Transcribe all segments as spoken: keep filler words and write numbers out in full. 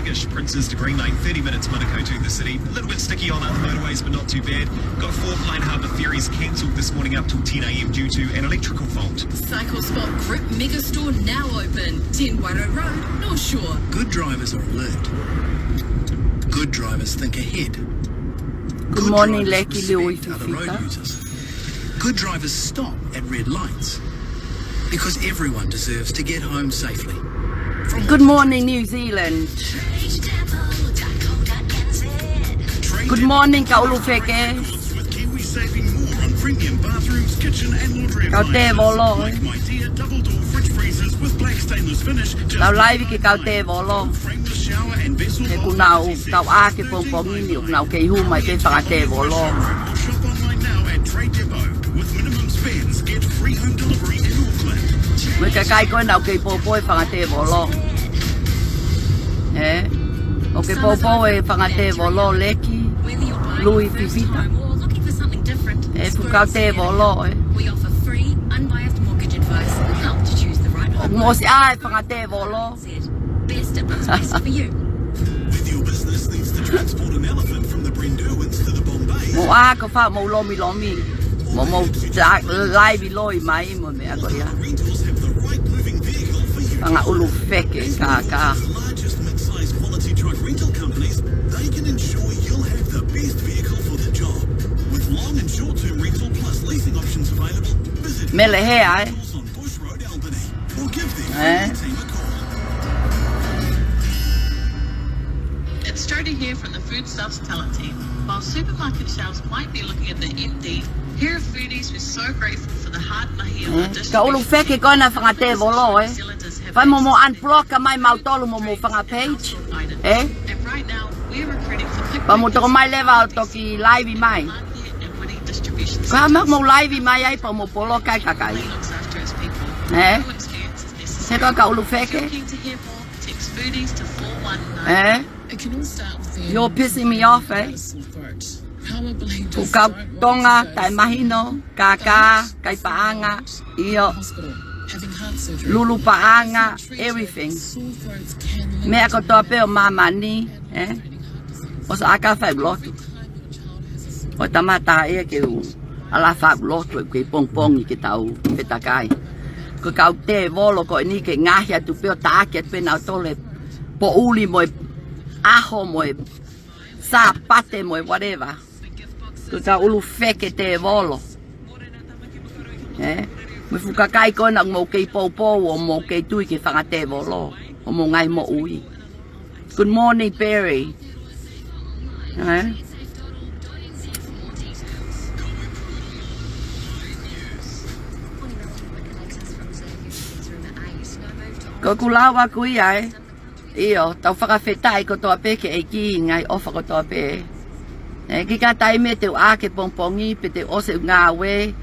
Princes to Green Lane, thirty minutes Manukau to the city. A little bit sticky on other motorways, but not too bad. Got four Pine Harbour ferries cancelled this morning up till ten a.m. due to an electrical fault. Cycle Spot Group Megastore now open. Ten Wairau Road, North Shore. Good drivers are alert. Good drivers think ahead. Good morning, Leki Liuififita. Good drivers stop at red lights because everyone deserves to get home safely. Good morning, New Zealand. Good morning, Kaulufeke. Kau tēvolo. Tau laivi ke kau tēvolo. He kuo nau, tau ʻā ke pongipongi ni, ʻoku nau kei hū mai ke fanga tēvolo. Mo e kakai ko ena ʻoku kei poupou e fanga tēvolo. Ē? ʻOku kei poupou e fanga tēvolo, Leki Liuififita. Ē, fuʻu kau tēvolo, ē. ʻOku mou ʻosi ʻā e fanga tēvolo. Best at what's best for you. With your business needs to transport an elephant from the Brynderwyns to the Bombay. Mo ʻā ko fā mo lomilomi. Mo mo laivi loi mai mo e meʻa ko ia. Rentals have the right moving vehicle for you. Fanga ʻulufeke kākā. The largest mid-size quality truck rental companies, they can ensure you'll have the best vehicle for the job. With long and short-term rental plus leasing options available, visit Melehea, ē? Rentals on Bush Road, Albany. Or give them Ē? It started here from the Foodstuffs talent team. While supermarket shelves might be looking at the empty, here are foodies who are so grateful for the hard mahi of the distribution team. Ka ʻulufeke ko ena fanga tēvolo, ē. Fai mo mo unblock mai mautolu mo mo fanga page. Ē? And right now, we're recruiting for Pea mo toko mai leva ʻo toki laivi mai. Ka mo mo laivi mai ai pea mo poloka e kakai. Ē? He ko e kau ʻulufeke. Ē? You're pissing me off, ē? Fuʻu kau Tonga, taʻemahino, kākā, kai paʻanga, ʻio. Lulu paʻanga, everything. Meʻa kotoa pē ʻo māmani, ē? ʻOsi ʻā ke fai lotu. ʻO tama taha ia ke u ʻalu ʻo fai lotu ʻi he pongipongi ke tau fetakai. Ko e kau tēvolo ko eni ke ngaahi atu pē ʻo taʻaki atu pē nautolu he poʻuli mo e ʻaho mo e Sāpate mo e whatever. Ko e kau ʻulufeke tēvolo. Ē? Mo e fuʻu kakai ko ena ʻoku mou kei poupou ʻo mou kei tui ki he fanga tēvolo ʻo mou ngaahi moʻui. Good morning, Perry. Ē? Ko ʻeku lau ʻaku ia, ē. ʻIo, tau fakafetaʻi kotoa pē ki he ʻEiki he ngaahi ʻofa kotoa pē. Ē, kiʻi taimi te u ʻā ke pongipongi, pe te u ʻosi ʻeku ngāue,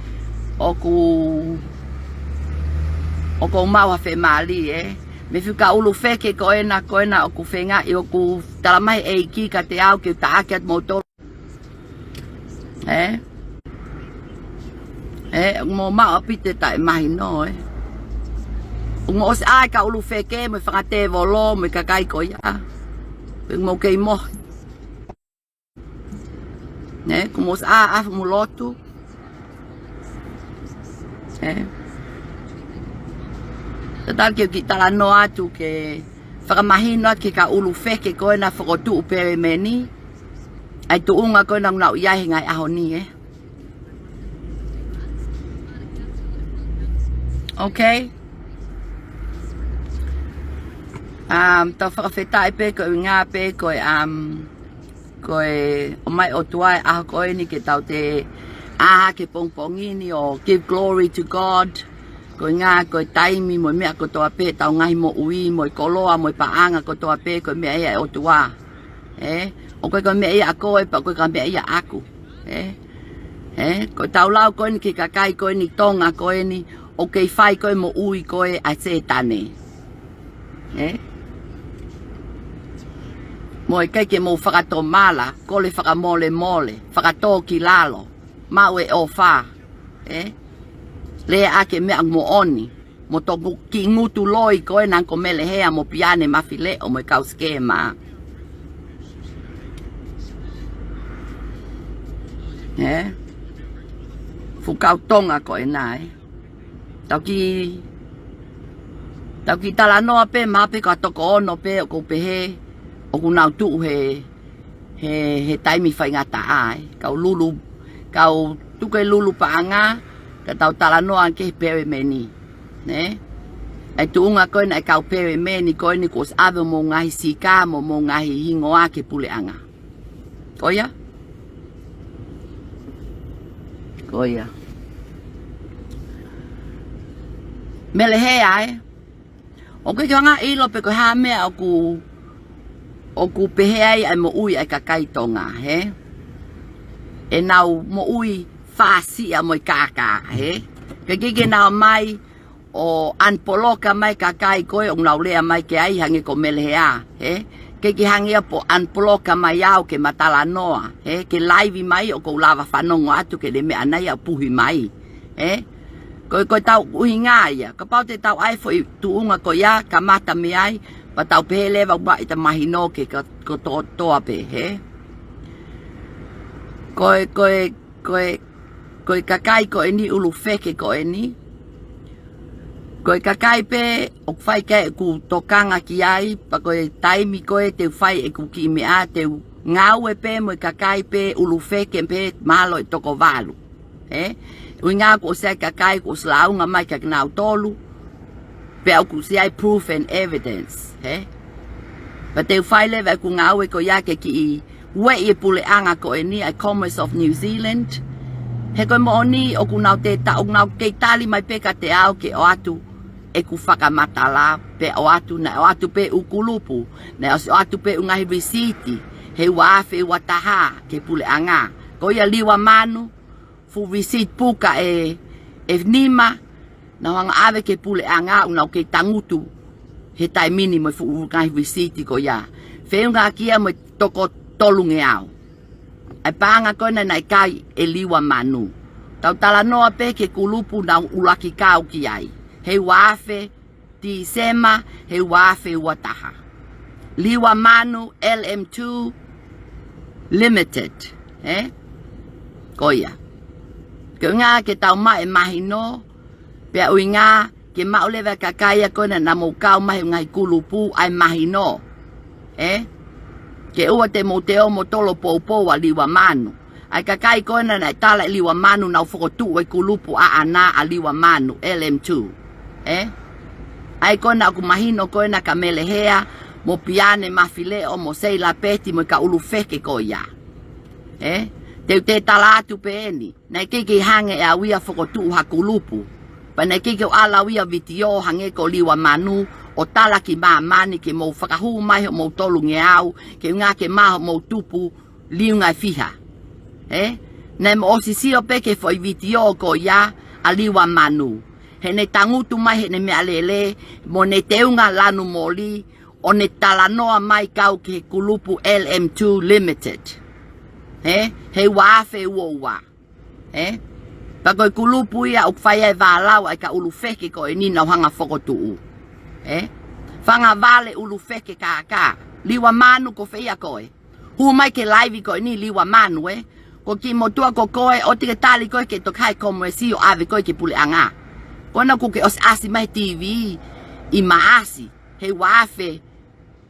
ʻoku, ʻoku ou maʻu ha fiemālie, ē. Mo e fuʻu kau ʻulufeke ko ena, ko ena ʻoku feinga, ʻio ʻoku talamai ʻe he ʻEiki kiate au ke u taʻaki atu moutolu. Ē? Ē, ʻoku mou maʻu ʻaupito e taʻemahino, ē? ʻOku mou ʻosi ʻā e kau ʻulufeke mo e fanga tēvolo mo e kakai ko ia. Pea mou kei mohe. Ē, ʻoku mou ʻosi ʻā ʻo fai mo lotu. Ē? Tatau ke u kiʻi talanoa atu ke fakamahino ki he kau ʻulufeke ko ena fokotuʻu pē mei heni. ʻA e tuʻunga ko ena ʻoku nau ʻi ai he ngaahi ʻaho ni, ē. Okay. Um, tau fakafetaʻi pē ko e ʻuhinga pē ko e, um, ko e ʻomai ʻOtua e ʻaho ko eni ke tau toe ʻā ke pongipongi ni ʻo give glory to God. Ko e ʻuhinga ko e taimi mo e meʻa kotoa pē, tau ngaahi moʻui mo e koloa mo e paʻanga kotoa pē, ko e meʻa ia ʻa e ʻOtua. Ē? ʻOku ʻikai ko e meʻa ia ʻa koe, pea ʻoku ʻikai ko e meʻa ia ʻaku. Ē? Ē? Ko e tau lau ko eni ki he kakai ko eni Tonga ko eni, ʻoku kei fai ko e moʻui ko ē ʻa Sētane. Ē? Mo e ʻikai ke mou fakatomala, kole fakamolemole, fakatō ki lalo, maʻu e ʻofa. Ē? Lea ʻaki e meʻa moʻoni, mo toku kiʻi ngutu loi ko ena ko Melehea mo Piane Mafileʻo mo e kau sikema. Ē? Fuʻu kau Tonga ko ena, ē? Tau kiʻi, tau kiʻi talanoa pē, mahalo pē ko e toko ono pē ʻoku ou pehē ʻoku nau tuʻu he, he, he taimi faingataʻa, ē? Kau lulu, kau tuku e lulu paʻanga, ka tau talanoa ki he pelemeni, ē? ʻA e tuʻunga ko ena e kau pelemeni ko eni kuo ʻosi ʻave hoʻomou ngaahi sika mo hoʻomou ngaahi hingoa ki he puleʻanga. Ko ia? Ko ia. Mele Hea, ē? ʻOku ʻikai ke u hanga ʻo ʻilo pe ko e hā e meʻa ʻoku, ʻoku pehē ai ʻa e moʻui ʻa e kakai Tonga, hē? ʻEnau moʻui fāsiʻa mo e kākā, hē? Ka ʻikai ke nau ō mai ʻo unblock mai e kakai ko ē ʻoku nau lea mai ki ai hangē ko Mele Hea, hē? ʻIkai ke hangē ia pe ʻo unblock mai au ke ma talanoa, hē? Ke live mai ʻoku ou lava fanongo atu ki he meʻa naʻa nau puhi mai, hē? Ko e, ko ʻetau ʻuhinga ia. Kapau te tau ʻai e foʻi tuʻunga ko ia, kamata mei ai, pea tau pehē leva ʻoku ʻikai te mahino ke ka-, kotoa pē, hē? Ko e, ko e, ko e, ko e kakai ko eni ʻulu feke ko eni. Ko e kakai pē ʻoku fai ki ai ʻeku tokanga ki ai, pea ko e taimi ko ē te u fai ʻeku kiʻi meʻa, te u ngāue pē mo e kakai pē ʻulu feke pē mahalo ʻe toko valu. Hē? ʻUhinga kuo ʻosi ʻi ai e kakai kuo ʻosi lāunga mai kia kinautolu, pea ʻoku ʻosi ʻi ai e proof and evidence, hē? Pea te u fai leva ʻeku ngāue ko ia ke kiʻi ueʻi e puleʻanga ko eni ʻa e Commerce of New Zealand. He ko e moʻoni ʻoku nau tē ta-, ʻoku nau kei tali mai pē kiate au ke ʻoatu ʻeku fakamatala, pea ʻoatu, naʻe ʻoatu pē ʻū kulupu, naʻe ʻosi ʻoatu pē ʻū ngaahi receipt, he ua afe ua taha ki he puleʻanga. Ko ia Liua Manu, fuʻu receipt puka ʻe, ʻe nima, naʻa nau hanga ʻo ʻave ki he puleʻanga, ʻoku nau kei tangutu he taimi ni mo e fuʻu ngaahi receipt ko ia. Feʻunga ki ai mo e toko tolungeau. ʻA e paʻanga ko ena naʻe kai ʻe Liua Manu. Tau talanoa pē ki he kulupu naʻa nau ʻuluaki kau ki ai. He ua afe Tīsema, he ua afe ua taha. Liua Manu L M two Limited, hē? Ko ia. Ko e ʻuhinga ke tau maʻu e mahino, pea ʻuhinga ke maʻu leva e kakai ko ena naʻa mou kau mai he ngaahi kulupu ʻa e mahino. Ē? Ke ʻoua te mou toe ō mo tolo poupou ʻa Liua Manu. ʻA e kakai ko ena naʻe tala ʻe Liua Manu naʻa nau fokotuʻu e kulupu ʻaʻana ʻa Liua Manu, L M two. Ē? ʻA ia ko ena ʻoku mahino ko ena kia Mele Hea, mo Piane Mafileʻo, mo Seila Peti, mo e kau ʻulu feke ko ia. Ē? Te u toe tala atu pē eni. Naʻe ʻikai ke hanga ʻe au ia ʻo fokotuʻu ha kulupu. Pea naʻe ʻikai ke u ʻalu au ia ʻo vitiō hangē ko Liua Manu ʻo tala ki māmani ke mou fakahū mai hoʻomou tolungeau, ke ʻuhinga ke maʻu hoʻomou tupu liunga ʻe fiha. Ē? Naʻa mou ʻosi sio pē ki he foʻi vitiō ko ia ʻa Liua Manu. Heʻene tangutu mai heʻene meʻalele, mo ʻene teunga lanu moli, ʻo ne talanoa mai kau ki he kulupu L M two Limited. Ē? He ua afe ua ua. Ē? Pea ko e kulupu ia ʻoku fai ai e vālau ʻa e kau ʻulu feke ko eni naʻa nau hanga ʻo fokotuʻu. Ē? Fanga vale ʻulu feke kākā. Liua Manu, ko fē ia koe? Hū mai ki he live ko eni Liua Manu, ē? Ko e kiʻi motuʻa ko koe, ʻoua te ke tali koe ke toki haʻi e Commerce ʻo ʻave koe ki he puleʻanga. Ko ena kuo ke ʻosi ʻasi mai he T V ʻi Maʻasi, he ua afe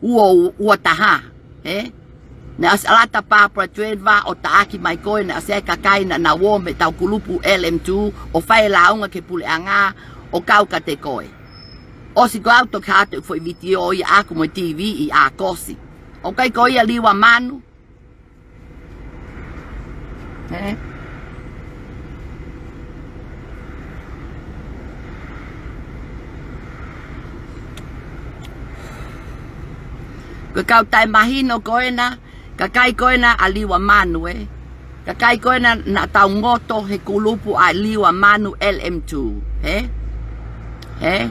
ua, ua taha, ē? Naʻe ʻosi ʻalu atu ʻa Barbara Drever ʻo taʻaki mai koe, naʻe ʻosi ʻi ai e kakai naʻa nau ō mei heʻetau kulupu L M two ʻo fai e lāunga ki he puleʻanga ʻo kau kiate koe. ʻOsi ko au toki hā atu e foʻi vitiō ia ʻaʻaku mo e T V ʻi ʻAokosi. ʻOku ʻikai ko ia Liua Manu? Ē? Ko e kau taʻemahino ko ena, kakai ko ena ʻa Liua Manu, ē? Kakai ko ena naʻa tau ngoto he kulupu ʻa Liua Manu L M two, ē? Ē?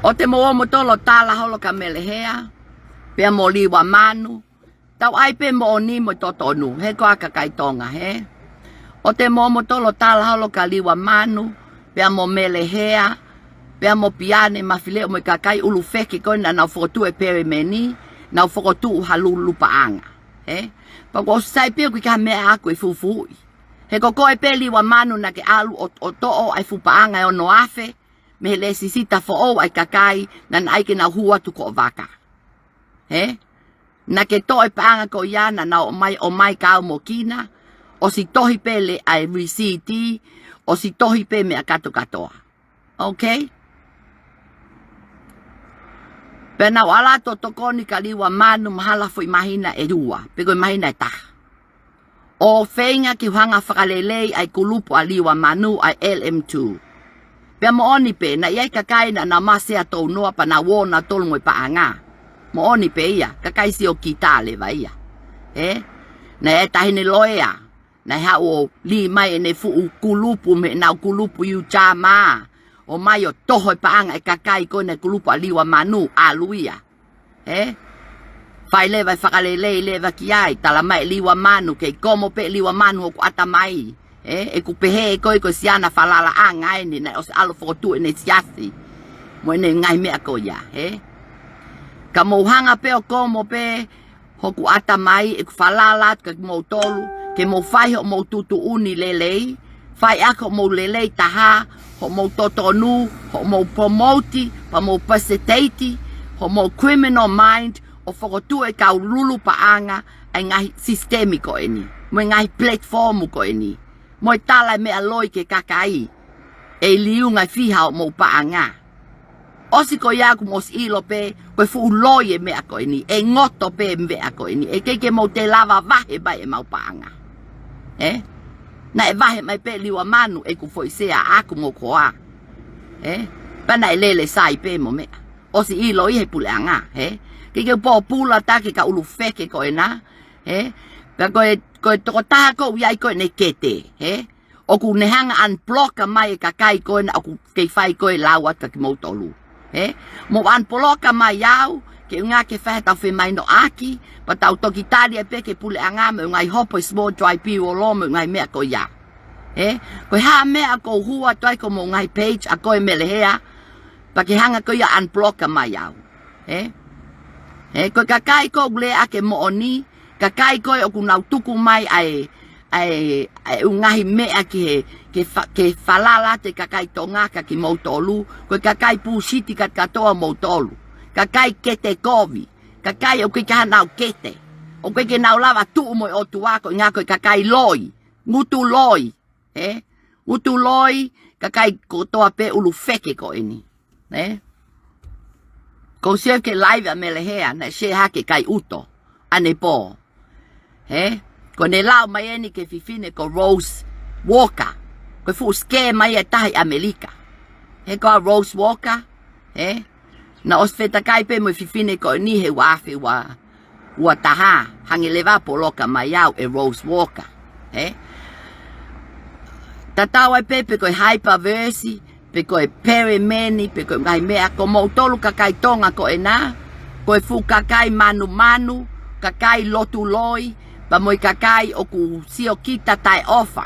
ʻOua te mou ō mo tolo tala holo kia Mele Hea, pea mo Liua Manu, tau ʻai pē moʻoni mo e totonu, he ko e kakai Tonga, hē? ʻOua te mou ō mo tolo tala holo kia Liua Manu, pea mo Mele Hea, pea mo Piane Mafileʻo mo e kakai ʻulu feke ko ena naʻa nau fokotuʻu e pelemeni, naʻa nau fokotuʻu ha lulu paʻanga. Ē? Pea ʻoku ou sai pē ʻoku ʻikai ha meʻa ʻaʻaku ʻe fufuuʻi. He ko koe pē Liua Manu naʻa ke ʻalu ʻo, ʻo toʻo ʻa e fuʻu paʻanga ʻe ono afe mei he lēsisita foʻou ʻa e kakai naʻa nau ʻai ke nau hū atu ko ʻo vaka. Ē? Naʻa ke toʻo e paʻanga ko ia naʻa nau ʻomai, ʻomai kau mo Kina, ʻosi tohi pē leva ʻa e lisiti, ʻosi tohi pē meʻa kātoa kātoa. Okay? Pea naʻa ku ʻalu atu ʻo tokoni kia Liua Manu mahalo foʻi māhina ʻe ua, pe ko e māhina ʻe taha. ʻO feinga ke u hanga ʻo fakalelei ʻa e kulupu ʻa Liua Manu, ʻa e L M two. Pea moʻoni pē, naʻe ʻi ai e kakai naʻa nau masea tounoa pea nau ō nautolu mo e paʻanga. Moʻoni pē ia, kakai siokita leva ia. Ē? Naʻe ʻi ai e taʻahine loea, naʻe haʻu ʻo lī mai ʻene fuʻu kulupu mei heʻenau kulupu ʻi Ujamaa. ʻOmai ʻo toho e paʻanga ʻa e kakai ko ena ʻi he kulupu ʻa Liua Manu, ʻalu ia. Ē? Fai leva e fakalelei leva ki ai, talamai ʻe Liua Manu, kei komo pē Liua Manu hoku ʻatamai. Ē? ʻOku pehē ʻe koe ko e siana falalaʻanga eni, naʻe ʻosi ʻalu ʻo fokotuʻu ʻene siasi mo ʻene ngaahi meʻa ko ia. Ē? Ka mou hanga pē ʻo komo pē hoku ʻatamai, ʻoku ou falala atu kia kimoutolu, ke mou fai hoʻomou tuʻutuʻuni lelei, fai ʻaki hoʻomou lelei taha, hoʻomou totonu, hoʻomou promote, pea mou facilitate, hoʻomou criminal mind, ʻo fokotuʻu e kau lulu paʻanga ʻa e ngaahi sisitemi ko eni, mo e ngaahi platform ko eni, mo e tala e meʻa loi ki he kakai, ʻe liunga fiha hoʻomou paʻanga. ʻOsi ko ia kuo mou ʻosi ʻilo pē, ko e fuʻu loi e meʻa ko eni, ʻe ngoto pē e meʻa ko eni, ʻe ʻikai ke mou toe lava vahe mai ʻemau paʻanga. Ē? Naʻe vahe mai pē Liua Manu ʻeku foʻi sea ʻaʻaku mo koā. Ē? Pea naʻe lele sai pē mo meʻa. ʻOsi ʻilo ʻi he puleʻanga, ē? ʻIkai ke u pōpula ʻaʻaku ki he kau ʻulu feke ko ena, ē? Pea ko e, ko e tokotaha ʻoku ʻi ai ko ena e kete, ē? ʻOku ne hanga ʻo unblock mai e kakai ko ena ʻoku kei fai ko e lau atu kia kimoutolu. Ē? Mou unblock mai au, ke ʻuhinga ke fai haʻatau femahinoʻaki, pea tau toki tali ai pē ki he puleʻanga mo e ngaahi hopo ʻi he small dry period mo e ngaahi meʻa ko ia. Ē? Ko e hā e meʻa ʻoku ou hū atu ai ki homou ngaahi page ʻa koe Melehea, pea ke hanga ko ia ʻo unblock mai au. Ē? Ē, ko e kakai ʻoku ou lea ʻaki e moʻoni, kakai ko ē ʻoku nau tuku mai ʻa e, ʻa e, ʻa e ʻū ngaahi meʻa ki he, ke fa-, ke falala atu e kakai Tonga kia kimoutolu, ko e kakai pūsiti kātoa moutolu, kakai kete kovi, kakai ʻoku ʻikai ke ʻi ai haʻanau kete, ʻoku ʻikai ke nau lava tuʻu mo e ʻOtua ko e ʻuhinga ko e kakai loi, ngutu loi, ē? Ngutu loi, kakai kotoa pē ʻulu feke ko eni. Ē? ʻOku ou sio ki he live ʻa Melehea, naʻe share hake ʻe Kai ʻUto ʻanepō. Ē? Ko ʻene lau mai eni ki he fefine ko Rose Walker. Ko e fuʻu scam mai ʻe taha ʻi ʻAmelika. Ē, ko Rose Walker, ē? Naʻa ku ʻosi fetakai pē mo e fefine ko eni he ua afe ua, ua taha, hangē leva ʻoku poloka mai au ʻe Rose Walker. Ē? Tatau ai pē pe ko e hyperverse, pe ko e perimeni, pe ko e ngaahi meʻa, ko moutolu kakai Tonga ko ena, ko e fuʻu kakai manumanu, kakai lotu loi, pea mo e kakai ʻoku siokita taʻeʻofa.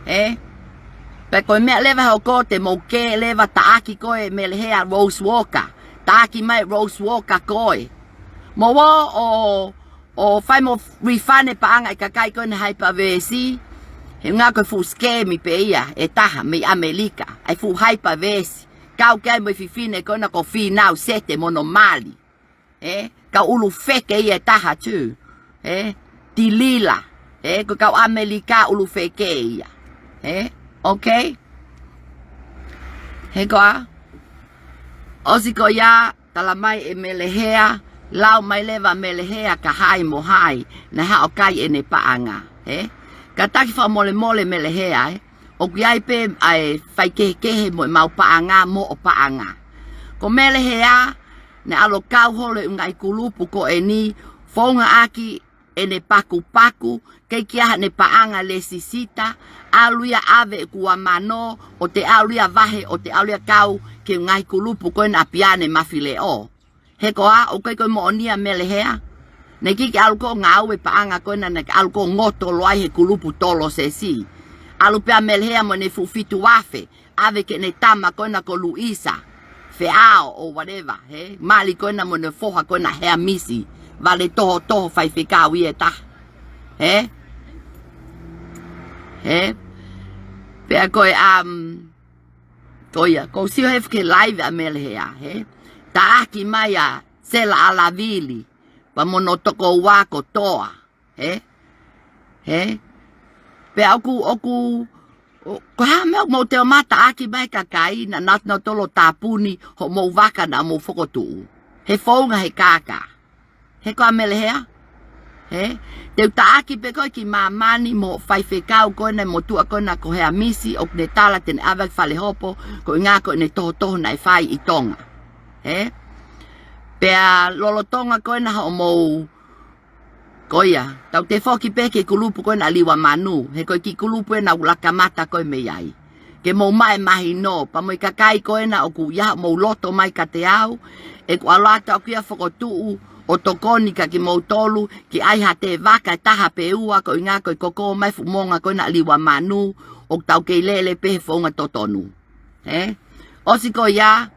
Ē? Pea ko e meʻa leva ʻe hoko te mou kē leva taʻaki koe Melehea Rose Walker. Taʻaki mai Rose Walker koe. Mou ō ʻo, ʻo fai mo refund e paʻanga ʻa e kakai ko ena hyperverse. He ʻuhinga ko e fuʻu scam pē ia ʻe taha mei ʻAmelika. ʻA e fuʻu hyperverse. Kau ki ai mo e fefine ko ena ko Fīnau Sete mo hono mali. Ē, kau ʻulu feke ia ʻe taha too. Ē, Tilila. Ē, ko e kau ʻAmelika ʻulu feke ia. Ē, okay? He ko ia, ʻosi ko ia, talamai ʻe Melehea, lau mai leva Melehea kia hai mo hai, naʻe haʻu ʻo kai ʻene paʻanga. Ē, kātaki fakamolemole Melehea, ē. ʻOku ʻi ai pē ʻa e faikehekehe mo ʻemau paʻanga mo hoʻo paʻanga. Ko Melehea, naʻe ʻalu ʻo kau holo he ʻū ngaahi kulupu ko eni, founga ʻaki ʻene pakupaku, ʻikai ke ʻi ai haʻane paʻanga lēsisita, ʻalu ia ʻave ʻeku ua mano, ʻo te ʻalu ia vahe, ʻo te ʻalu ia kau ki he ʻū ngaahi kulupu ko ena ʻa Piane Mafileʻo. He ko ia, ʻoku ʻikai ko e moʻoni ʻa Melehea. Naʻe ʻikai ke ʻalu ʻo ngāue paʻanga ko ena, naʻe ʻalu ʻo ngoto loa ʻi he kulupu Tolosesi. ʻAlu pē ʻa Melehea mo ʻene fuʻu fitu afe, ʻave ki heʻene tama ko ena ko Luisa Feao or whatever, ē? Mali ko ena mo ʻene foha ko ena Heamisi, vale tohotoho faifekau ia ʻe taha. Hē? Hē? Pea ko e, um, ko ia, ʻoku ou sio he fake live ʻa Melehea, hē? Taʻaki mai ʻa Sela ʻAlavili, pea mo hono tokoua ko Toa, hē? Hē? Pea ʻoku, ʻoku, ʻo, ko e hā e meʻa ʻoku mou toe ō mai ʻo taʻaki mai e kakai naʻa nau, nau tolo tāpuni hoʻomou vaka naʻa mou fokotuʻu. He founga he kākā. Hē ko ā Melehea? Hē? Te u taʻaki pē koe ki māmani mo e faifekau ko ena ʻa e motuʻa ko ena ko Heamisi, ʻoku ne tala te ne ʻave ki fale hopo, koeʻuhinga ko ʻene tohotoho naʻe fai ʻi Tonga. Hē? Pea lolotonga ko ena hoʻomou, ko ia, tau toe foki pē ki he kulupu ko ena ʻa Liua Manu, he ko e kiʻi kulupu ena ʻoku laka mata ko ē mei ai. Ke mou maʻu e mahino, pea mo e kakai ko ena ʻoku ʻi ai haʻamou loto mai kiate au, ʻoku ou ʻalu atu au ia ʻo fokotuʻu ʻo tokoni kia kimoutolu, ke ʻai haʻate vaka ʻe taha pe ua, koeʻuhinga ko e koko mai e fuʻu monga ko ena ʻa Liua Manu, ʻoku tau kei lele pē he founga totonu. Hē? ʻOsi ko ia,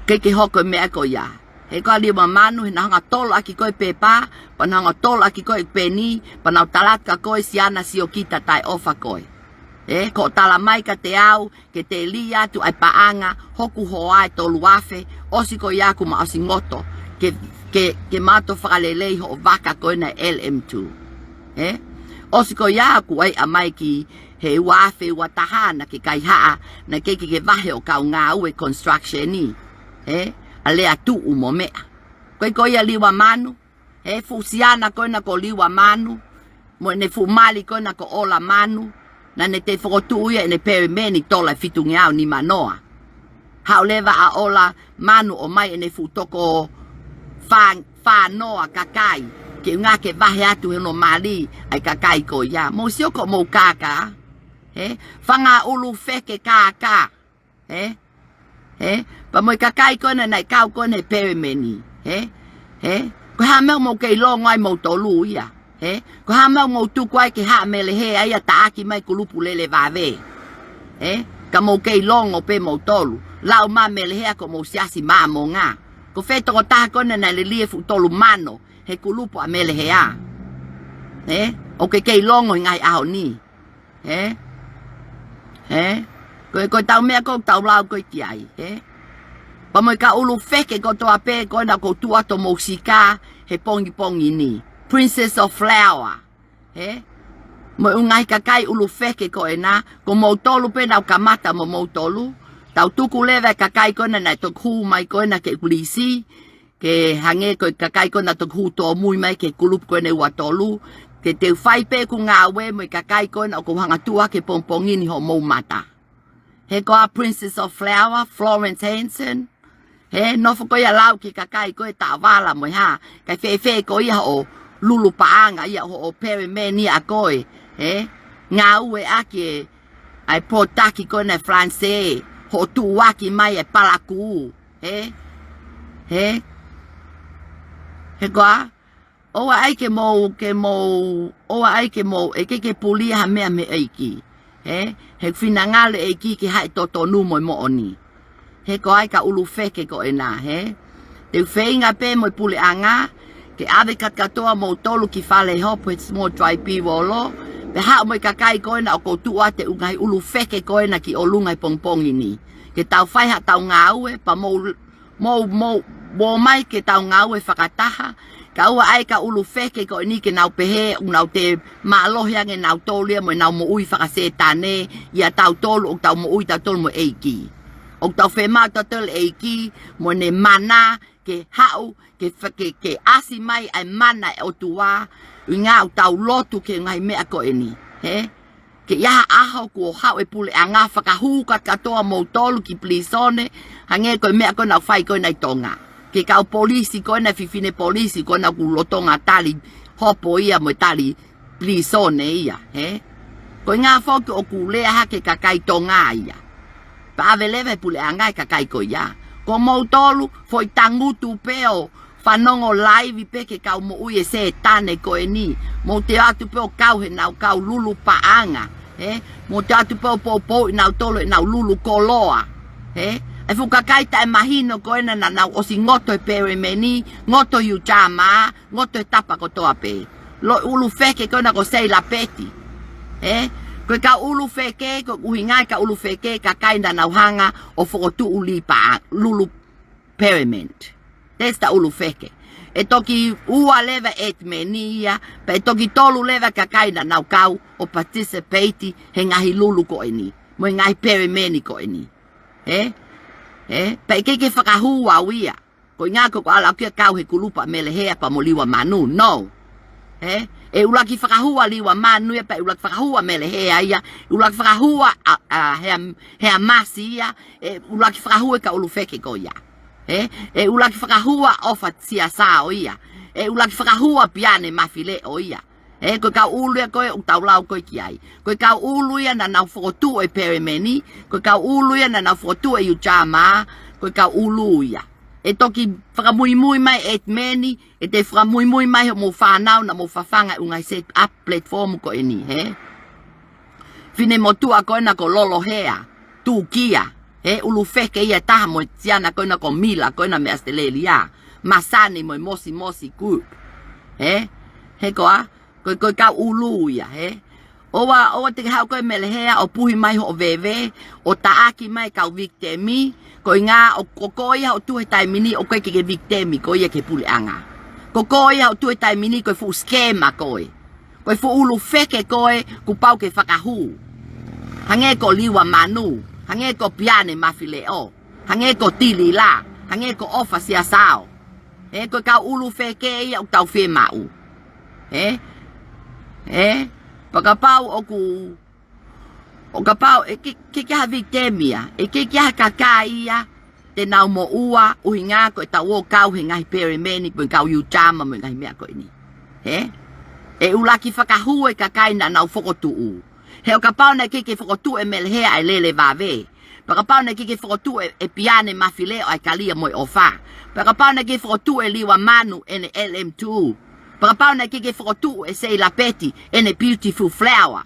ʻikai ke hoko e meʻa ko ia. Hē ko ā Liua Manu, he naʻa nau hanga ʻo tolo ʻaki ko ē e pepa, pea nau hanga ʻo tolo ʻaki ko ē e peni, pea nau tala atu kia koe Siana Siokita taʻeʻofa koe. Hē, ko hoʻo tala mai kiate au, ke te lī atu ʻa e paʻanga, hoku hoa ʻe tolu afe, ʻosi ko ia kuo ma ʻosi ngoto, ke, ke, ke ma toe fakalelei hoʻo vaka ko ena ʻa e L M two. Hē? ʻOsi ko ia kuo ʻai ʻa mai ki he ua afe ua taha naʻa ke kaihaʻa, naʻa ke, ke, ke vahe hoʻo kau ngāue construction ʻi. Hē? ʻA Lea Tuʻu mo meʻa. Ko e ko ia Liua Manu, hē, fuʻu siana ko ena ko Liua Manu, mo ʻene fuʻu mali ko ena ko ʻOla Manu, naʻa ne toe fokotuʻu ia ʻene pelemeni tola ʻe fitungeau nimanoa. Haʻu leva ʻa ʻOla Manu ʻo ʻomai ʻene fuʻu toko fā, fānoa kakai, koeʻuhinga ke vahe atu hono mali ʻa e kakai ko ia. Mou sio ko hoʻomou kākā, hē? Fanga ʻulu feke kākā. Hē? Hē? Pea mo e kakai ko ena naʻe kau ko ena he pelemeni. Hē? Hē? Ko e hā e meʻa ʻoku mou kei longo ai moutolu ia. Hē? Ko e hā e meʻa ʻoku mou tuku ai ke haʻa Melehea ia ʻo taʻaki mai e kulupu lele vave. Hē? Ka mou kei longo pē moutolu. Lau mai ʻa Melehea ko homou siasi Māmonga. Ko fē tokotaha ko ena naʻe liliu e fuʻu tolu mano he kulupu ʻa Melehea? Hē? ʻOku ke kei longo he ngaahi ʻaho ni. Hē? Hē? Ko e, ko ʻetau meʻa ko ē ʻoku tau lau ko ē ki ai, hē? Pea mo e kau ʻulu feke kotoa pē ko ena ʻoku tuʻu atu ʻo mou sika he pongipongi ni. Princess of Flower, hē? Mo e ʻū ngaahi kakai ʻulu feke ko ena, ko moutolu pē naʻa ku kamata mo moutolu. Tau tuku leva e kakai ko ena naʻe toki hū mai ko ena ke ʻulisi, ke hangē ko e kakai ko ena naʻa toki hū tōmui mai ki he kulupu ko ena ʻe ua tolu, ke te u fai pē ʻeku ngāue mo e kakai ko ena ʻoku ou hanga ʻo tuʻu ʻaki he pongipongi ni hoʻomou mata. Hē ko ā Princess of Flower, Florence Hanson, hē, nofo ko ia ʻo lau ki he kakai ko ē taʻovala mo e hā, kae fēfē ko ia hoʻo lulu paʻanga ia, hoʻo pelemeni ʻa koe, hē, ngāue ʻaki e, ʻa e pōtaki ko ena ʻa Falanisē, hoʻo tuʻuaki mai e palakū. Hē? Hē? Hē ko ā? ʻOua ʻai ke mou, ke mou, ʻoua ʻai ke mou, ʻe ke ke pulia ha meʻa mei he ʻEiki. Hē? He finangalo e ʻEiki ke haʻu e totonu mo e moʻoni. Hē ko ā e kau ʻulu feke ko ena, hē? Te u feinga pē mo e puleʻanga, ke ʻave kātoa moutolu ki fale hopo he small dry pea olo, pea haʻu mo e kakai ko ena ʻoku ou tuʻu atu e ʻū ngaahi ʻulu feke ko ena ki ʻolunga he pongipongi ni. Ke tau fai haʻatau ngāue, pea mou, mou, mou, mou ō mai ke tau ngāue fakataha, kae ʻoua ʻai e kau ʻulu feke ko eni ke nau pehē, ʻoku nau toe mālohi ange ʻe nautolu ia mo ʻenau moʻui fakasētane, ʻia tautolu ʻoku tau moʻui tautolu mo e ʻEiki. ʻOku tau fiemaʻu tautolu e ʻEiki, mo ʻene mana, ke haʻu, ke fa-, ke, ke ʻasi mai ʻa e mana ʻo e ʻOtua, ʻuhinga ʻoku tau lotu ki he ngaahi meʻa ko eni, hē? Ke ʻi ai ha ʻaho kuo haʻu e puleʻanga ʻo fakahū kātoa moutolu ki pilīsone, hangē ko e meʻa ko ena naʻe fai ko ena ʻi Tonga. Ki he kau polisi ko ena, fefine polisi ko ena ʻoku lolotonga tali hopo ia mo e tali pilīsone ia, hē? Ko e ʻuhinga foki ʻoku lea hake e kakai Tonga ia. Pea ʻave leva ʻe he puleʻanga e kakai ko ia. Ko moutolu, foʻi tangutu pē ʻo fanongo laivi pē ki he kau moʻui ʻa e sētane ko eni. Mou toe ʻalu atu pē ʻo kau he ʻenau kau lulu paʻanga, hē? Mou toe ʻalu atu pē ʻo poupouʻi nautolu ʻenau lulu koloa, hē? ʻA E fuʻu kakai taʻemahino ko ena naʻa nau ʻosi ngoto he pelemeni, ngoto he Iuchama, ngoto he tapa kotoa pē. Lo ʻulu feke ko ena ko Seila Peti. Ē? Ko e kau ʻulu feke, ko e ʻuhinga e kau ʻulu feke, kakai naʻa nau hanga ʻo fokotuʻu lipa lulu pelemeni. That's the ʻulu feke. ʻE toki ua leva ʻetimeni ia, pea ʻe toki tolu leva kakai naʻa nau kau ʻo participate he ngaahi lulu ko eni, mo e ngaahi pelemeni ko eni. Ē? Ē? Pea ʻe ʻikai ke fakahū au ia. Ko e ʻuhinga ko e ʻalu au ki he kau he kulupu ʻa Melehea pea mo Liua Manu. No. Ē? ʻE ʻuluaki fakahū ʻa Liua Manu ia pea ʻe ʻuluaki fakahū ʻa Melehea ia. ʻE ʻuluaki fakahū ʻa, ʻa, ʻa Hea, Hea Masi ia. ʻE ʻuluaki fakahū e kau ʻulu feke ko ia. Ē? ʻE ʻuluaki fakahū ʻa ʻOfa Siasao ia. ʻE ʻuluaki fakahū ʻa Piane Mafileʻo ia. Ē, ko e kau ʻulu ia ko ē ʻoku tau lau ko ē ki ai. Ko e kau ʻulu ia naʻa nau fokotuʻu e pelemeni, ko e kau ʻulu ia naʻa nau fokotuʻu e Iuchama, ko e kau ʻulu ia. ʻE toki fakamuimui mai ʻetimeni, ʻe te fakamuimui mai hoʻomou fānau naʻa mou fafanga e ʻū ngaahi set up platform ko eni, hē? Finemotuʻa ko ena ko Lolohea, Tukia, ē, ʻulu feke ia ʻe taha mo e siana ko ena ko Mila, ko ena mei ʻAositelēlia, Masani mo e Mosi Mosi Group. Ē, he ko ā, ko, ko e kau ʻulu ia, ē. ʻOua, ʻoua te ke haʻu ko ē Melehea ʻo puhi mai hoʻo veve, ʻo taʻaki mai e kau victim, ko e ʻuhinga ʻoku, ko koe ia hoʻo tuʻu he taimi ni ʻoku ʻikai ke ke victim koe ia ki he puleʻanga. Ko koe ia hoʻo tuʻu he taimi ni ko e fuʻu scammer koe. Ko e fuʻu ʻulu feke koe, kuo pau ke fakahū. Hangē ko Liua Manu, hangē ko Piane Mafileʻo, hangē ko Tilila, hangē ko ʻOfa Siasao. Ē, ko e kau ʻulu feke ia ʻoku tau fiemaʻu. Ē? Ē? Pea kapau ʻoku, ʻo kapau, ʻe ke, ke, ke ha victim ia, ʻe ke, ke ha kakai ia, te nau moʻua, ʻuhinga ko ʻetau ō kau he ngaahi pelemeni, ko e kau Iuchama mo e ngaahi meʻa ko eni. Ē? ʻE ʻuluaki fakahū e kakai naʻa nau fokotuʻu. He ʻo kapau naʻe ʻikai ke fokotuʻu ʻe Melehea ʻa e lele vave. Pea kapau naʻe ʻikai ke fokotuʻu ʻe, ʻe Piane Mafileʻo ʻa e kalia mo e ʻofa. Pea kapau naʻe ʻikai ke fokotuʻu ʻe Liua Manu ʻene L M two. Pea kapau naʻe ʻikai ke fokotuʻu ʻe Seila Peti ʻene Beautiful Flower.